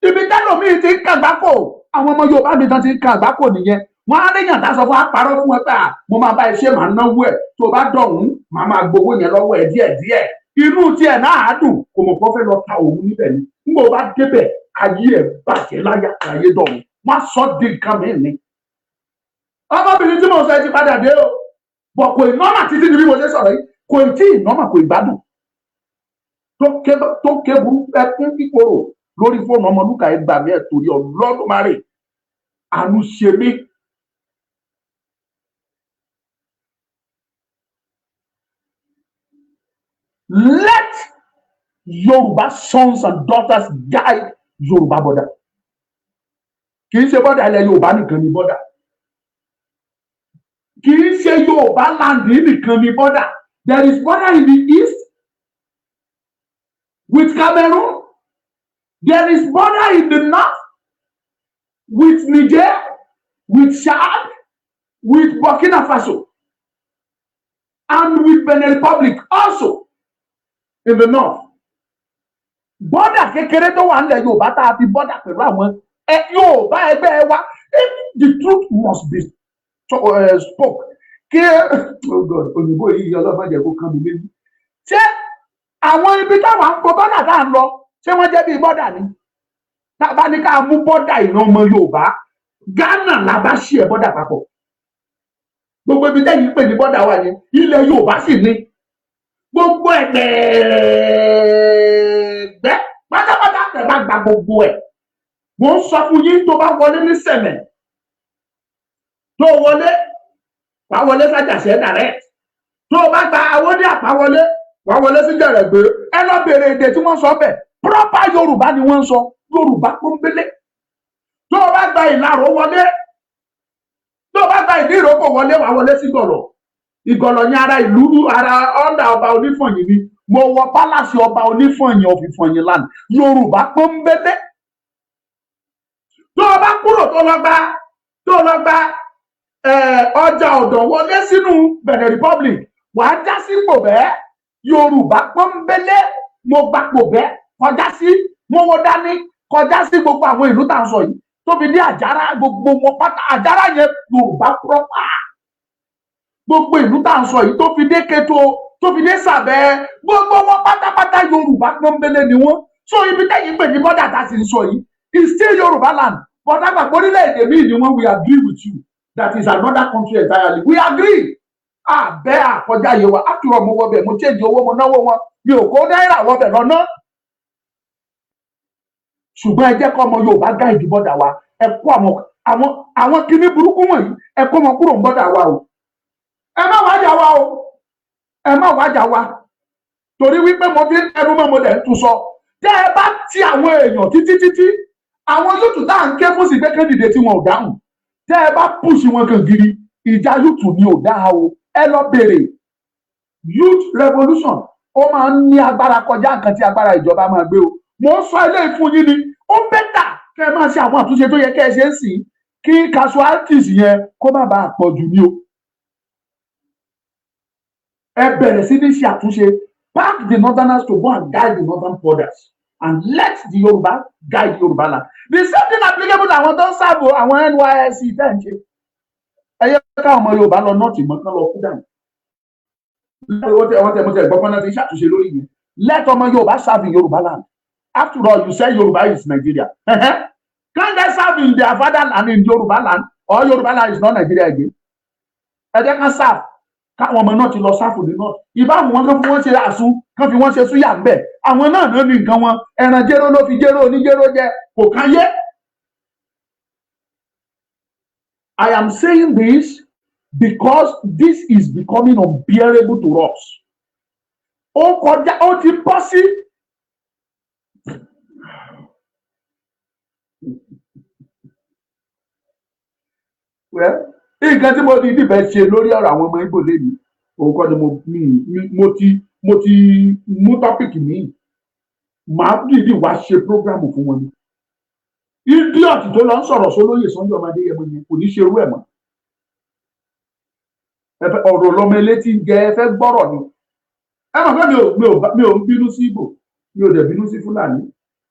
Ibi tẹ́lòmíì ti ń kàgbákò, àwọn ọmọ Yorùbá mi tán ti ń kàgbákò nìyẹn. Wọn á léyàn tá a sọ fún apárọ̀ fún ẹ pé à, mo máa bá ẹ ṣe, màá náwó ẹ, tó o bá dọ̀hún, màá máa gbowó yẹn lọ́wọ́ ẹ díẹ̀díẹ̀. Inú tiẹ̀ náà á dùn, kò mọ̀ kó fẹ́ lọ ta òun níbẹ̀ ni. Nígbà ó bá débẹ̀, ayé ẹ̀ bàjẹ́ láyà, ayé dọ̀hún, wọ́n á sọ di nǹkan mìíràn ni. Ọmọbìnrin tí mo sọ ẹ ti padà dé o, bọ̀ kò ì normal títí ni. Bí mo ṣe sọ̀rọ̀ yìí, kò tí ì normal, kò ì gbádùn. Tó ké burú, ẹkún kíkorò lórí fóònù, "Ọmọlúkà, ẹ gbà mí, ẹ torí Olódùmarè, àánú ṣe mí." Let Yorùbá sons and daughters guide Yorùbá border. Kì í ṣe border ilẹ̀ Yorùbá nìkan ni border, kì í ṣe Yorùbá land nìkan ni border. There is border in the east with Cameroon, there is border in the north with Niger, with Chad, with Burkina Faso and with Benin Republic also in the north. Border kékeré tó wà nílẹ̀ Yorùbá tá a fi border pẹ̀lú àwọn Yorùbá ẹgbẹ́ wa, if the truth must be spoke, kí, oh God, òyìnbó yìí, ọlọ́mọ jẹ́ kó kán mi lébi. Ṣé àwọn ibi táwọn ń kó border tá à ń lọ, ṣé wọ́n jẹ́ bíi border ni? Tá a bá ní ká mú border ìran ọmọ Yorùbá, Ghana la bá ṣí ẹ border papọ̀. Gbogbo ibi tẹ́yìn pè ní border wà yẹn, ilẹ̀ Yorùbá sì ní gbogbo ẹgbẹ̀ẹ́gbẹ́ pátápátá. Tẹ́ bá gba gbogbo ẹ̀, mo ń sọ fún yín, tó bá wọlé ní Sẹ̀mẹ̀, tó wọlé, wàá wọlé sájàṣẹ́ direct. Tó o bá gba Awódé Àpáwọlé, wàá wọlé sí Jẹ̀rẹ̀gbé. Ẹ lọ bèrè èdè tí wọ́n sọ bẹ̀, proper Yorùbá ni wọ́n ń sọ, Yorùbá pọ́nbélé. Tó o bá gba Ìlaró wọlé, tó o bá gba Ìdí Ìrókò wọlé, wàá wọlé sí Ìgọ̀lọ̀. Ìgọ̀lọ̀ ní ara ìlú, ara ọ̀ndà ọba Onífọ̀yín ni. Mo wọ palace ọba Onífọ̀yín of Ìfọ̀yín land, Yorùbá pọ́nbélé. Tó o bá kúrò, tó lọ gba ọjà ọ̀dọ̀ wọlé sínú Benin Republic, wàá já sí Pòbẹ́. Yorùbá pọ́nbélé. Mo gba Pòbẹ́ kọjá sí mọ́wọ́ dání, kọjá sí gbogbo àwọn ìlú tá à ń sọ yìí, tó fi dé Àjàrà, gbogbo wọn pátá. Àjàrà yẹn, Yorùbá proper. Gbogbo ìlú tá à ń sọ yìí, tó fi dé Kéto, tó fi dé Sàbẹ̀, gbogbo wọn pátápátá, Yorùbá pọ́nbélé ni wọ́n. So ibi tẹ́yìn pè ní border tá a sì ń sọ yìí is still Yorùbá land, but àgbàgbọ́ orílẹ̀-èdè míì ni wọ́n. We agree with you, that is another country entirely. We agree. Àbẹ́ àkọjá yé wa. After all, mo wọbẹ̀, mo change owó, mo náwó wọn, mi ò kó náírà wọbẹ̀ lọ́nà. Ṣùgbọ́n ẹ jẹ́ kọ́ ọmọ Yorùbá guide border wa. Ẹ kó àwọn kinní burúkú wọ̀nyí, ẹ kó wọn kúrò ní border wa o. Ẹ má wájà wa o, ẹ má wájà wa, torí wípé mo fi ń tẹnu mọ́, mo dẹ̀ ń tún sọ, tẹ́ ẹ bá ti àwọn èèyàn títí títí, àwọn youth tá à ń ké fún sí pé kéde tí wọn ò dáhùn, tẹ́ ẹ bá push wọn kàn gidi, ìjà youth ni ò dáa o. Ẹ lọ bèrè, youth revolution, ó máa ń ní agbára kọjá nǹkan tí agbára ìjọba máa gbé o. Mo ń sọ eléyìí fún yín ni. Ó better kẹ́ ẹ máa ṣe àwọn àtúnṣe tó yẹ kẹ́ ẹ ṣe ń sìn, kí casualties yẹn kó má bàa pọ̀ jù ní o. Ẹ bẹ̀rẹ̀ sí ní ṣe àtúnṣe. Pack the northerners to go and guide the northern borders and let the Yoruba guide Yoruba land. The same thing applicable to àwọn tó ń serve, àwọn NYSC tẹ́ ń ṣe. Ẹ yẹ káwọn ọmọ Yorùbá lọ north mọ́, kán lọ kú dànù. Wọ́n tẹ mo tẹ gbọ́ pọ́n náà ti ṣàtúnṣe lórí yẹn. Let ọmọ Yorùbá serve in Yorùbá land. After all, you say Yorùbá is Nigeria. Can they serve in their fatherland, in Yorùbá land, or Yorùbá land is not Nigeria again? Ẹ jẹ́ ká serve, káwọn ọmọ náà ti lọ serve ní north. Ìbámu wọn kàn fi wọn ṣe àsun, kàn fi wọn ṣe súyà ń bẹ. Àwọn náà náà ní nǹkan wọn. Ẹran jéró ló fi jéró oníjéró jẹ, kò kàn yé. I am saying this because this is becoming unbearable to us. Ó kọjá, ó ti bọ́ sí. Well, nǹkan tí mo ti dìbẹ̀ ṣe lórí ọ̀rọ̀ àwọn ọmọ Ìgbò lẹ́nu, òun kọ́ ni mo ti mú topic míì. Màá dìídì wá ṣe program fún wọn ni. Idiot tó lọ ń sọ̀rọ̀ sólóyè Sunday ọmọdé yẹn yẹn kò ní ṣe irú ẹ̀ mọ́. Ọ̀rọ̀ lọmọ elétí ń jẹ. Ẹ fẹ́ gbọ́rọ̀ ni. Ẹ mọ̀ pé mi ò ń bínú sí Ìgbò, mi ò dẹ̀ bínú sí Fúlàní.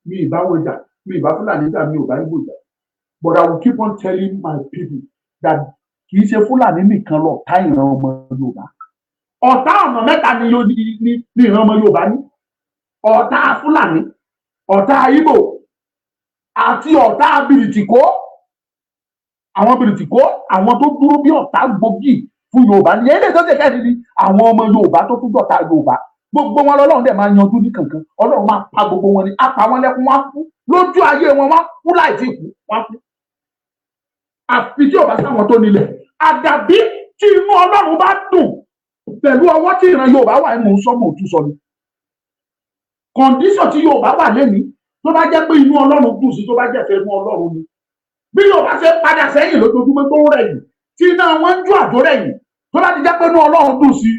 Mi ì bá wọn jà, mi ì bá Fúlàní jà, mi ò bá Ìgbò jà, but I will keep on telling my people that kì í ṣe Fúlàní nìkan lọ ọ̀tá ìran ọmọ Yorùbá. Ọ̀tá ọ̀nà mẹ́ta ni ìran ọmọ Yorùbá ní: ọ̀tá Fúlàní, ọ̀tá Ìgbò àti ọ̀tá bìrìtìkó. Àwọn bìrìtìkó, àwọn tó dúró bí ọ̀tá gbòógì fún Yorùbá ní eléyìí tó ṣe kẹ́ni ni àwọn ọmọ Yorùbá tó tún dọ̀tá Yorùbá. Gbogbo wọn lọ́lọ́run dẹ̀ máa yanjú ní kankan. Ọlọ́run máa pa gbogbo wọn ni, á pa wọn lẹ́kún, wọn á kú lójú ayé wọn, wọn á kú láì tí kú, wọn á kú. Àfi tí ò bá sáwọn tó nílẹ̀, àdàbí tí inú Ọlọ́run bá dùn pẹ̀lú ọwọ́ tí ìran Yorùbá wà. Mò ń sọ, mò ń tún sọ ni. Condition tí Yorùbá wà lẹ́ni, tó bá jẹ́ pé inú Ọlọ́run dùn sí, tó bá jẹ́ fẹ́ inú Ọlọ́run ni, bí Yorùbá ṣe padà sẹ́yìn lójoojúmọ́, tó ń rẹ̀yìn, tí iná wọn ń jó àjò rẹ̀yìn, tó bá ti jẹ́ pé inú Ọlọ́run dùn sí,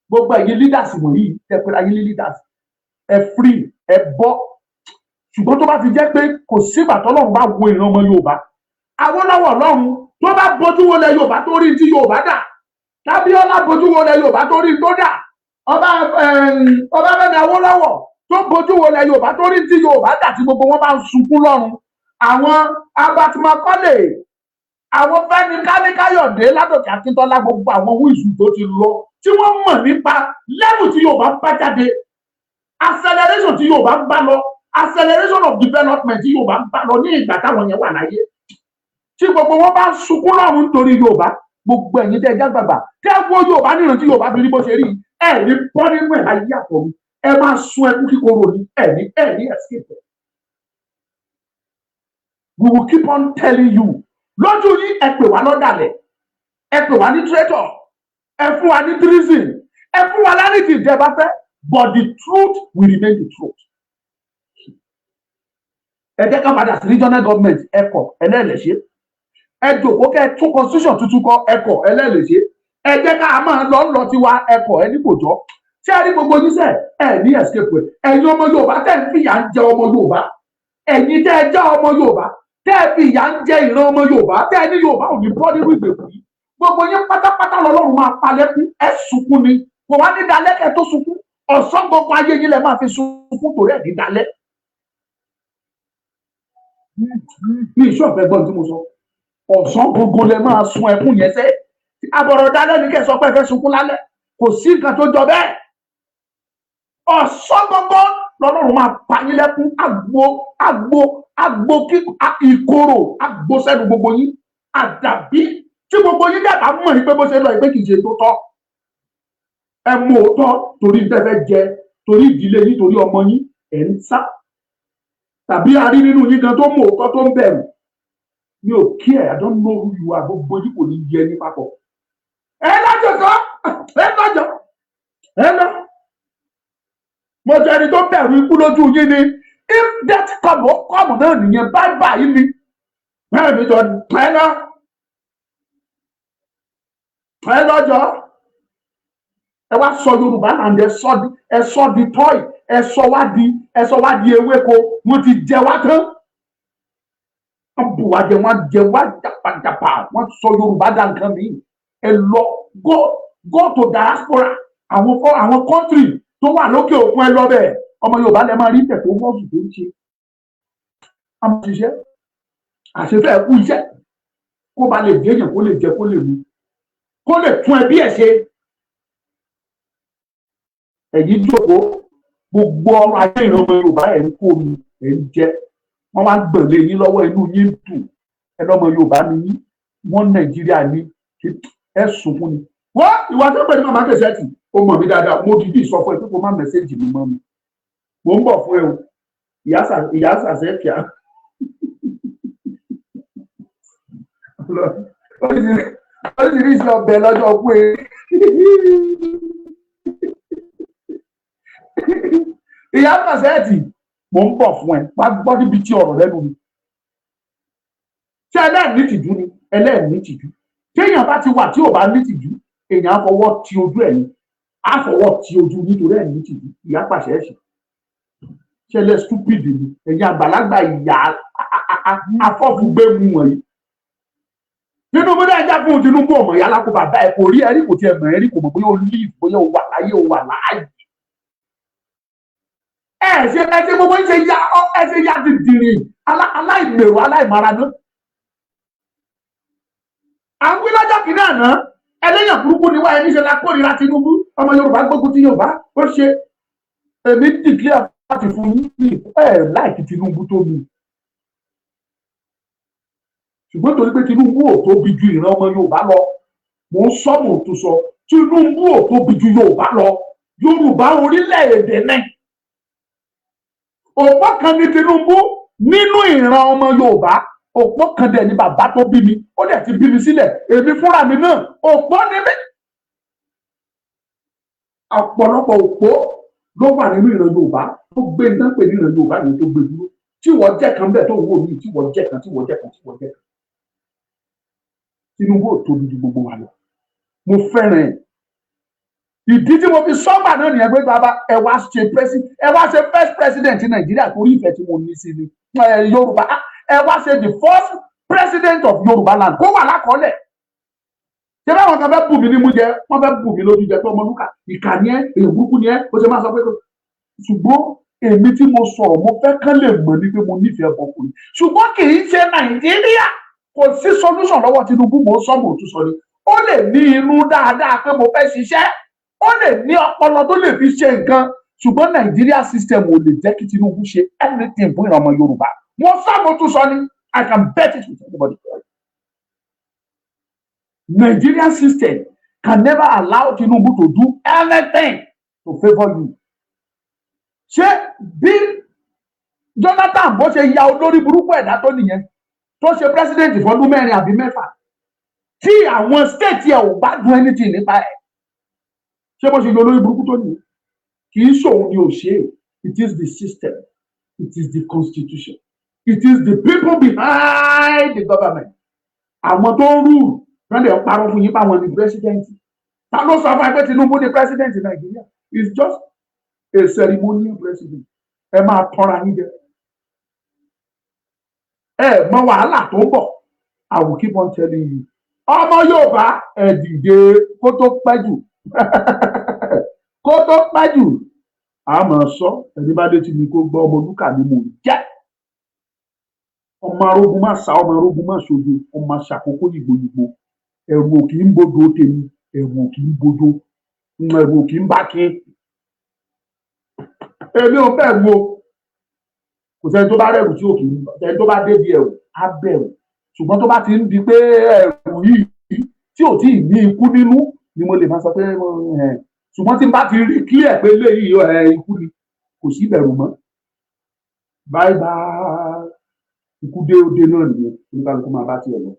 gbogbo ẹ̀yin leaders wọ̀nyí ẹ pé ayé ní leaders, ẹ free, ẹ bọ́. Ṣùgbọ́n tó bá ti jẹ́ pé kò sígbà tọ́lọ́run bá wo ìran ọmọ Yorùbá, Awólọ́wọ̀ lọ́run tó bá bójú wọlé Yorùbá tó rí tí Yorùbá dà, tábíọ́lá bójú wọlé Yorùbá tó rí tó dà, Ọbáfẹ́mi Awólọ́wọ̀ tó bójú wọlé Yorùbá tó rí tí Yorùbá dà, tí gbogbo wọn bá ń sunkún lọ́run, àwọn Herbert Macaulay, àwọn Fẹ́mi Káyọ̀dé, Ládòkè Akíntọ́lá, gbogbo àwọn wíìsù tó ti lọ, tí wọ́n mọ̀ nípa level tí Yorùbá bá jáde, acceleration tí Yorùbá ń bá lọ, acceleration of development tí Yorùbá ń bá lọ ní ìgbà táwọn yẹn wà láyé, tí gbogbo wọn bá ń sunkún lọ́run nítorí Yorùbá, gbogbo ẹ̀yin tẹ́ ẹ jágbàgbà tẹ́ ẹ wo Yorùbá níran tí Yorùbá fi rí bó ṣe rí, ẹ ní bọ́ nínú ẹ̀ láyé àtọ̀run. Ẹ máa sun ẹkún kíkorò ní, ẹ ní escape. We will keep on telling you. Lójú yín, ẹ pè wá lọ́dàlẹ̀, ẹ pè wá ní traitor, ẹ fún wa ní treason, ẹ fún wa lánìtì ìjẹba fẹ́, but the truth will remain the truth. Ẹ jẹ́ ká padà sí regional government, ẹ kọ̀, ẹlẹ́ẹ̀lẹ́ṣẹ́. Ẹ jòkó kẹ́ ẹ tún constitution tuntun kọ, ẹ kọ̀, ẹlẹ́ẹ̀lẹ́ṣẹ́. Ẹ jẹ́ ká máa lọ lọ tiwa, ẹ kọ̀, ẹ ní kò jọ́. Ṣé ẹ rí gbogbo yín sẹ́, ẹ ní escape ẹ. Ẹ̀yin ọmọ Yorùbá tẹ́ ń fìyà ń jẹ ọmọ Yorùbá, ẹ̀yin tẹ́ ẹ jẹ́ ọmọ Yorùbá tẹ́ Tẹ́ ẹ fi ìyà ń jẹ ìran ọmọ Yorùbá, tẹ́ ẹ ní Yorùbá ò ní bọ́ nínú ìgbèkùn yìí, gbogbo yín pátápátá lọ́lọ́run máa palẹ́kún. Ẹ sunkún ni, kò wá ní dalẹ́ kẹ́ tó sunkún. Ọ̀sán gbogbo ayé yín lẹ máa fi sunkún torí ẹ̀ ní dalẹ́. Ní ìṣọ́ ọ̀fẹ́ gbọ́n tí mo sọ, ọ̀sán gbogbo lẹ máa sun ẹkún yẹn sẹ́. Àbọ̀rọ̀ dalẹ́ ní kẹ́ sọ pé ẹ fẹ́ sunkún lálẹ́, kò sí nǹkan tó jọ bẹ́ẹ̀. Ọ̀sán gbogbo lọ́lọ́run máa pa yín lẹ́kún. Àgbo àgbo àgbo kí ìkorò àgbo sẹ́nu gbogbo yín, àdàbí tí gbogbo yín dàgbà mọ̀ ní pé bó ṣe lọ ìpé kìí ṣe tó tọ́. Ẹ mú òótọ́ torí tẹ́ fẹ́ jẹ, torí ìdílé yín, torí ọmọ yín, ẹ̀ ń sá. Tàbí a rí nínú yín gan tó mú òótọ́ tó ń bẹ̀rù. Mi ò kí ẹ̀, I don't know who you are. Gbogbo yín kò ní yẹ ní papọ̀. Ẹ lọ́jọ́ sọ, ẹ lọ́jọ́, ẹ lọ. Mo jẹ́ ẹni tó bẹ̀rù ikú lójú yín ni. If death come, ó come náà nìyẹn, bye bye ni. Bẹ́ẹ̀ mi jọ, ẹ lọ, ẹ lọ́jọ́. Ẹ wá sọ Yorùbá land, ẹ sọ di toy, ẹ sọ wá di ewéko. Wọ́n ti jẹ wá tán, wọ́n bù wá jẹ, wọ́n jẹ wá jàpàjàpà, wọ́n sọ Yorùbá dà nǹkan mi. Ẹ lọ, go go to diaspora, àwọn country tó wà lókè òkun, ẹ lọ bẹ́ẹ̀. Ọmọ Yorùbá lẹ máa rí tẹ̀ tó wọ́ọ̀sù tó ń ṣe àmọ́ ṣiṣẹ́ àṣefẹ́ kú iṣẹ́ kó ba lè jẹyàn, kó lè jẹ, kó lè mu, kó lè tún ẹbí ẹ̀ ṣe. Ẹ̀yin jókòó, gbogbo ọrọ̀ ajé ìran ọmọ Yorùbá, ẹ̀ ń kó mi, ẹ̀ ń jẹ. Wọ́n wá gbọ̀n lé yín lọ́wọ́, inú yín ń dùn. Ẹ lọ́mọ Yorùbá ni yín, wọ́n Nàìjíríà ní ẹ sunkún ni. Wọ́n ìwà tó pè ní màmá kẹsẹ̀tì, ó mọ̀ mí dáadáa. Mo dìídì sọ fún ẹ pé kó má message mi mọ́ mi. Mò ń bọ̀ fún ẹ o, ìyá sàṣẹ kíá. Oríṣiríṣi ọbẹ̀ lọ́jọ́ pé ìyá kàṣẹ́ẹ̀tì, mò ń bọ̀ fún ẹ. Wá gbọ́ níbi tí ọ̀rọ̀ lẹ́nu mi. Ṣé ẹlẹ́ẹ̀ní tìjú ni? Ẹlẹ́ẹ̀ní tìjú. Téèyàn bá ti wà tí ò bá ní tìjú, èèyàn á fọwọ́ ti ojú ẹ̀ ní, á fọwọ́ ti ojú nítorí ẹ̀ ní tìjú. Ìyá pàṣẹ ẹ̀ṣẹ̀ ṣẹlẹ̀ stupid ni ẹ̀yin àgbàlagbà, ìyá afọ́fúngbẹ́mu wọ̀nyí. Tinubu náà já fún Tinubu, ọmọ ìyá alákó bàbá ẹ kò rí ẹrí, kò tiẹ̀ mọ̀ ẹrí, kò mọ̀ bóyá o live, bóyá o wà láyé, o wà láàyè. Ẹ ṣe, ẹ ṣe gbogbo ṣe ya, ẹ ṣe ya dìndìnrín aláìmèrò, aláìmara náà. À ń wí lọ́jọ́ kìíní àná, ẹlẹ́yàn burúkú ni wá, ẹni ṣe la kórìíra Tinubu. Ọmọ Yorùbá gbógun ti Yorùbá. Ó ṣe èmi declare láti fún yín, ẹ like Tinubu tó mi, ṣùgbọ́n torí pé Tinubu ò tóbi ju ìran ọmọ Yorùbá lọ, mò ń sọ, mò ń tún sọ, Tinubu ò tóbi ju Yorùbá lọ. Yorùbá orílẹ̀-èdè náà, òpó kan ní Tinubu nínú ìran ọmọ Yorùbá. Òpó kan dẹ̀ ní bàbá tó bí mi, ó dẹ̀ ti bí mi sílẹ̀. Èmi fúnra mi náà, òpó ni mí. Ọ̀pọ̀lọpọ̀ òpó ló wà nínú ìran Yorùbá tó gbé ní pè ní ìran Yorùbá yìí tó gbé dúró, tí wọ́n jẹ́ kan bẹ́ẹ̀ tó ń wò mí, tí wọ́n jẹ́ kan, tí wọ́n jẹ́ kan, tí wọ́n jẹ́ kan. Tinubu ò tóbi ju gbogbo wa lọ. Mo fẹ́ràn ẹ̀. Ìdí tí mo fi sọ́gbà náà nìyẹn pé bàbá ẹ wá ṣe president, ẹ wá ṣe first president Nàìjíríà, torí ìfẹ́ tí mo ní sí ni Yorùbá. Ẹ wá ṣe the first president of Yorùbá land, kó wà lákọọ́lẹ̀. Ṣé báwọn kan fẹ́ bù mí nímú jẹ, wọ́n fẹ́ bù mí lójú jẹ pé Ọmọlúkà, ìkà ni ẹ́, èèyàn burúkú ni ẹ́, ó ṣe máa sọ pé. Ṣùgbọ́n èmi tí mo sọ̀rọ̀, mo fẹ́ kán lè mọ̀ ní pé mo nífẹ̀ẹ́ ọkùnrin, ṣùgbọ́n kì í ṣe Nàìjíríà. Kò sí solution lọ́wọ́ Tinubu. Mò ń sọ, mò ń tún sọ ni, ó lè ní inú dáadáa pé mo fẹ́ ṣiṣẹ́, ó lè ní ọpọlọ tó lè fi ṣe nǹkan, ṣùgbọ́n Nàìjíríà system ò lè jẹ́ kí Tinubu ṣe anything fún ìran ọmọ Yorùbá. Mo sọ, mo tún sọ ni, I can bet it with anybody. Nigerian system can never allow Tinubu to do anything to favour you. Ṣé bí Jonathan bó ṣe ya olórí burúkú ẹ̀dá tó nìyẹn, tó ṣe president fọdún 4 àbí 6, tí àwọn state ẹ̀ ò gbádùn anything nípa ẹ̀? Ṣé bó ṣe yọ olórí burúkú tó nìyẹn? Kì í ṣòun ni ò ṣe é. It is the system, it is the constitution, it is the people behind the government. Àwọn tó ń rule, wọ́n lè parọ́ fún yín báwọn ní president. Ta ló sọ fún ẹ pé Tinubu ní president Nàìjíríà? It's just a ceremonial president. Ẹ máa tọ́ra yín jẹ. Ẹ mọ wàhálà tó ń bọ̀. I will keep on telling you, ọmọ Yorùbá, ẹ dìde kó tó pẹ́ jù, kó tó pẹ́ jù. A máa sọ, ẹni bá létí mi kó gbọ́. Ọmọlúkà ni mò ń jẹ́, ọmọ arógun má sá, ọmọ arógun má ṣojo, ọmọ aṣàkókò yìgbòyìgbò. Ẹ̀rù ò kì í bodò tèmi, ẹ̀rù ò kì í bodò, ẹ̀rù ò kì í bá kí èmi ò bẹ̀rù o. Kò sẹ́ni tó bá rẹ̀rù tí ò kì í, ẹni tó bá débi ẹ̀rù á bẹ̀rù. Ṣùgbọ́n tó bá ti ń di pé ẹ̀rù yìí tí ò tí ì ní ikú nínú ni mo lè máa sọ pé ẹ̀. Ṣùgbọ́n tí n bá ti rí clear pé léyìí ẹ̀ ikú ni, kò sí ìbẹ̀rù mọ́. Bye bye, ikú dé, ó dé náà nìyẹn, oníkálukú máa bá tiẹ̀ lọ.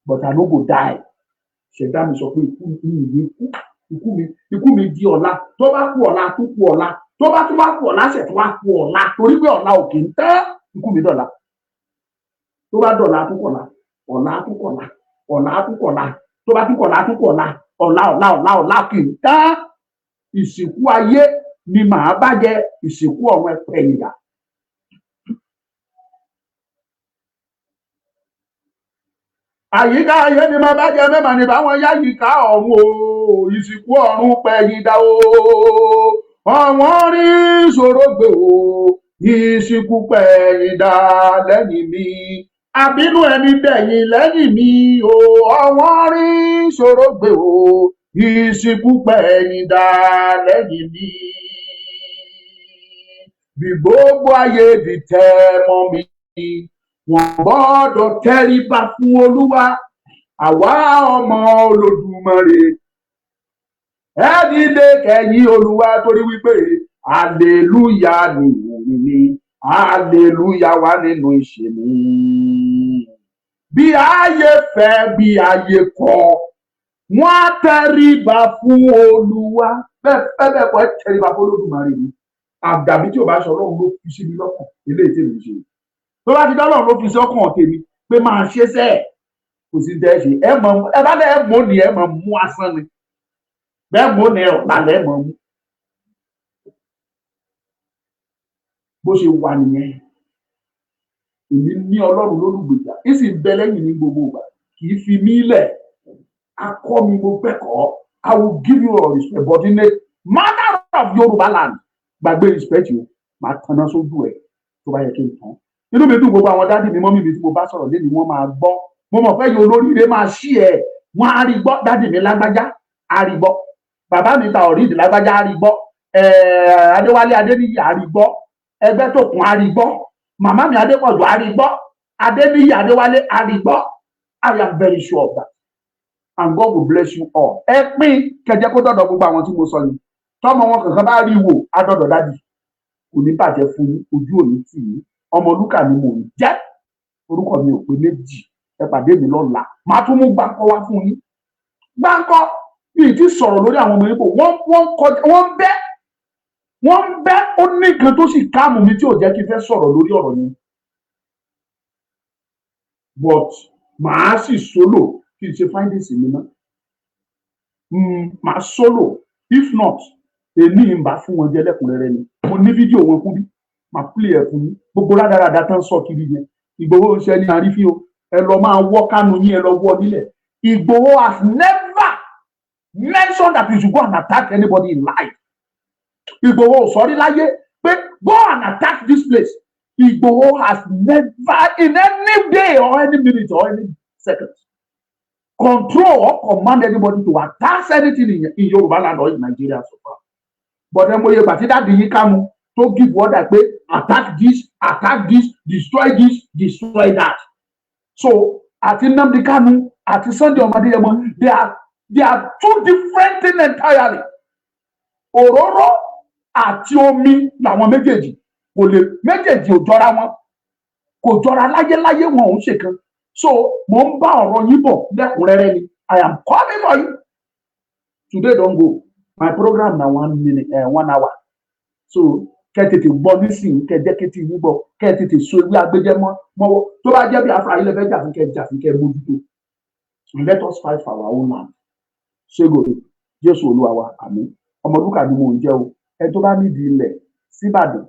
But I no go die. Ṣẹ̀dá mi sọ pé ikú mi ní ikú, ikú mi, ikú mi di ọ̀la. Tó bá kú ọ̀la, tó kú ọ̀la, tó bá tún wá kú ọ̀la, ṣẹ̀ tó wá kú ọ̀la, torí pé ọ̀la ò kì í tán. Ikú mi dọ̀la, tó bá dọ̀la, tó kọ̀la, ọ̀la tó kọ̀la, ọ̀la tó kọ̀la, tó bá tún kọ̀la, tó kọ̀la, ọ̀la, ọ̀la, ọ̀la, ọ̀la kì í tán. Ìsìnkú ayé ni màá bá jẹ, ìsìnkú ọ̀run ẹ̀pẹ̀yìndà. Àyíká ayé ni màá bá jẹ, mẹ́mà ní báwọn yá yíká ọ̀run o. Ìsìnkú ọ̀run pẹ̀yìndà o, ọ̀wọ́n rí ìṣòro gbé o. Ìsìnkú pẹ̀yìndà lẹ́yìn mi, àbínú ẹni dẹ̀yìn lẹ́yìn mi o. Ọ̀wọ́n rí ìṣòro gbé o, ìsìnkú pẹ̀yìndà lẹ́yìn mi. Bí gbogbo ayé di tẹ́ mọ́ mi, wọ́n gbọ́dọ̀ tẹríba fún Olúwa, àwa ọmọ Olódùmarè. Ẹ dìde kẹ̀yìn Olúwa, torí wípé aleluya ni orin mi, aleluya wà nínú ìṣe mi. Bí ayé fẹ́, bí ayé kọ̀, wọ́n á tẹríba fún Olúwa. Bẹ́ẹ̀ fẹ́ bẹ́ẹ̀ kọ́, ẹ tẹríba fún Olódùmarè ni. Àdàbí tí ò bá ṣe Ọlọ́run ló fi sí mi lọ́kàn eléyìí tèmi ṣe. Tó bá ti dá Ọlọ́run ló fi sí ọkàn tèmi pé máa ṣe sẹ́ẹ̀, kò sí tẹ́ ẹ ṣe. Ẹ mọ ẹ bá lẹ́ ẹ mọ̀ ní ẹ mọ̀ mú asán ni bẹ́ẹ̀ mọ̀ ní ẹ ọ̀la lẹ́ mọ̀ mú. Bó ṣe wà nìyẹn. Èmi ní Ọlọ́run lólùgbèjà, ìsì ń bẹ lẹ́yìn ní gbogbo ìgbà, kì í fi mí lẹ̀. Akọ́ mi, mo gbẹ́kọ̀ọ́. I will give you all respect, but in a matter of Yorùbá land, gbàgbé respect o, máa tanná sójú ẹ̀ tó bá yẹ kí n tán. Inú mi dùn, gbogbo àwọn daddy mi, mummy mi tí mo bá sọ̀rọ̀ lẹ́nu, wọ́n máa gbọ́. Mo mọ̀ pé yóò olóríire máa ṣí ẹ̀, wọ́n á rí gbọ́. Daddy mi lágbájá á rí gbọ́, bàbá mi ta ọ̀rídì lágbájá á rí gbọ́, Adéwálé Adéníyì á rí gbọ́, ẹgbẹ́ tó kún á rí gbọ́, màmá mi Adépọ̀jù á rí gbọ́, Adéníyì Adéwálé á rí gbọ́. I am very sure of that, and God will bless you all. Ẹ pín kẹjẹ kó dọ̀dọ̀ gbogbo àwọn tí mo sọ yìí. Tọmọ wọn kankan bá rí wò, á dọ̀dọ̀ daddy. Kò ní bàjẹ́ fún yín, ojú òní tì yín. Ọmọlúkà ni mò ń jẹ́, orúkọ mi ò pé méjì. Ẹ pàdé mi lọ́la, màá tún mú gbáǹkọ́ wá fún yín. Gbáǹkọ́ mi ti sọ̀rọ̀ lórí àwọn ọmọ Ìgbò. Wọ́n kọjá, wọ́n ń bẹ́, wọ́n ń bẹ́. Ó ní nǹkan tó sì káàmù mi tí ò jẹ́ kí n fẹ́ sọ̀rọ̀ lórí ọ̀rọ̀ yẹn, but màá sì sólò kí n ṣe findings mi ná. Màá sólò. If not, èmi ń bá fún wọn jẹ lẹ́kùnrẹ́rẹ́ ni. Mo ní fídíò wọn fún bí màá play ẹ̀ fún yín. Gbogbo rádaràda tán sọ kiri yẹn, Ìgbòho ń ṣe ní àrífín o. Ẹ lọ máa wọ́ Kánú yín, ẹ lọ wọ́ nílẹ̀. Ìgbòho has never mentioned that you should go and attack anybody in life. Ìgbòho ò sọrí láyé pé go and attack this place. Ìgbòho has never in any day or any minute or any second control or command anybody to attack anything in Yorùbá land or in Nigeria so far. But ẹ mọ iye gbàtí daddy yín Kánú tó give order pé attack this, attack this, destroy this, destroy that. So àti Nnamdi Kanu àti Sunday Ọmọdéyẹmọ, they are two different things entirely. Òróró àti omi làwọn méjèèjì, kò lè, méjèèjì ò jọra wọn, kò jọra láyéláyé, wọn ò ń ṣèkan. So mò ń bá ọ̀rọ̀ yín bọ̀ lẹ́kùnrẹ́rẹ́ ni. I am coming for you. Today don go. My program na 1 minute, 1 hour, so kẹ́ tètè gbọ́ nísìnyí, kẹ́ jẹ́ kí tí yín gbọ́, kẹ́ tètè so ewé agbẹjẹ mọ́ mọ́wọ́. Tó bá jẹ́ bí afra ilẹ̀ fẹ́ jà fún, kẹ́ jà fún, kẹ́ mójútó. And let us fight for our own land. Ṣégo Jésù Olúwa wa, àmín. Ọmọlúkà ni mò ń jẹ́ o. Ẹ tó bá nídìí ilẹ̀ síbàdàn,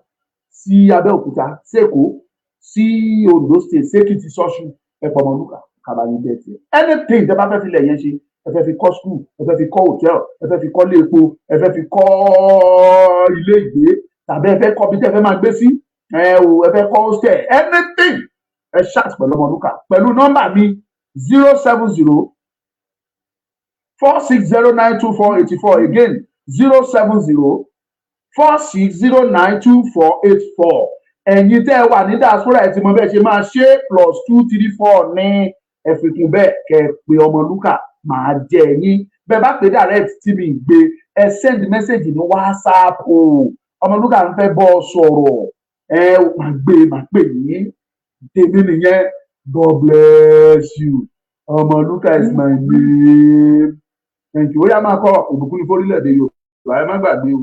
sí Abẹ́òkúta, sẹ́kọ̀ọ́, Sí Ondo State, sÉkìtì, sỌ́ṣun, ẹ pọ̀ Ọmọlúkà kàbàyè bẹ́ẹ̀ tiẹ̀. Anything tẹ́ bá fẹ́ fi lẹ̀ yẹn ṣe, ẹ fẹ́ fi kọ́ school, ẹ fẹ́ fi kọ́ hotel, ẹ fẹ́ fi kọ́ ilé epo, ẹ fẹ́ fi kọ́ ilé ìgbé, tàbí ẹ fẹ́ kọ́ bí tẹ́ fẹ́ máa gbé sí ẹ o, ẹ fẹ́ kọ́ hostel, anything, ẹ chat pẹ̀lú Ọmọlúkà pẹ̀lú nọ́mbà mi, 07046092484. Again, 07046092484. Ẹ̀yin tẹ́ ẹ wà ní diaspora, ẹ ti mọ bẹ́ẹ̀ ṣe máa ṣe, +234 ní ẹ fi kún bẹ́ẹ̀ kẹ́ ẹ pé Ọmọlúkà, máa jẹ yín. Bẹ́ẹ̀ bá pè direct tí mi gbé, ẹ send message ní WhatsApp o, Ọmọlúkà ń fẹ́ bọ́ sọ̀rọ̀, ẹ máa gbé, máa pè yín. Tèmi nìyẹn. God bless you. Ọmọlúkà is my name. Thank you. Ó yá, máa kọ ìbùkún ní fórílẹ̀-èdè Yorùbá. Ẹ má gbàgbé o,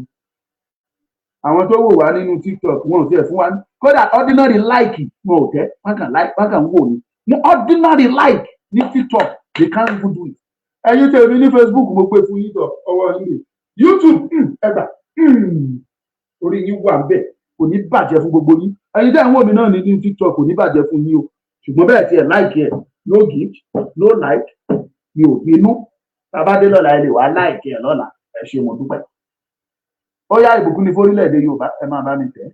àwọn tó wò wá nínú TikTok, wọn ò tiẹ̀ fún wa kódà ordinary like, wọn ò tẹ́. Wọn kàn like, wọn kàn ń wò ní ordinary like ní TikTok, they can't even do it. Ẹ̀yin tèmi ní Facebook, mo gbé fún yín tọ ọwọ́ yín rè. YouTube, ẹ gbà, orí yín wà ń bẹ, kò ní bàjẹ́ fún gbogbo yín. Ẹ̀yin tẹ́ ń wò mí náà ní TikTok, kò ní bàjẹ́ fún yín o. Ṣùgbọ́n bẹ́ẹ̀ tiẹ̀ like ẹ̀, no gift, no like, mi ò bínú. Bàbá dé lọ́la, ẹ lè wá like ẹ̀ lọ́la. Ẹ ṣé, mo dúpẹ́. Ó yá, ìbùkún ní fórílẹ̀-èdè Yorùbá. Ẹ máa bá mi tẹ̀.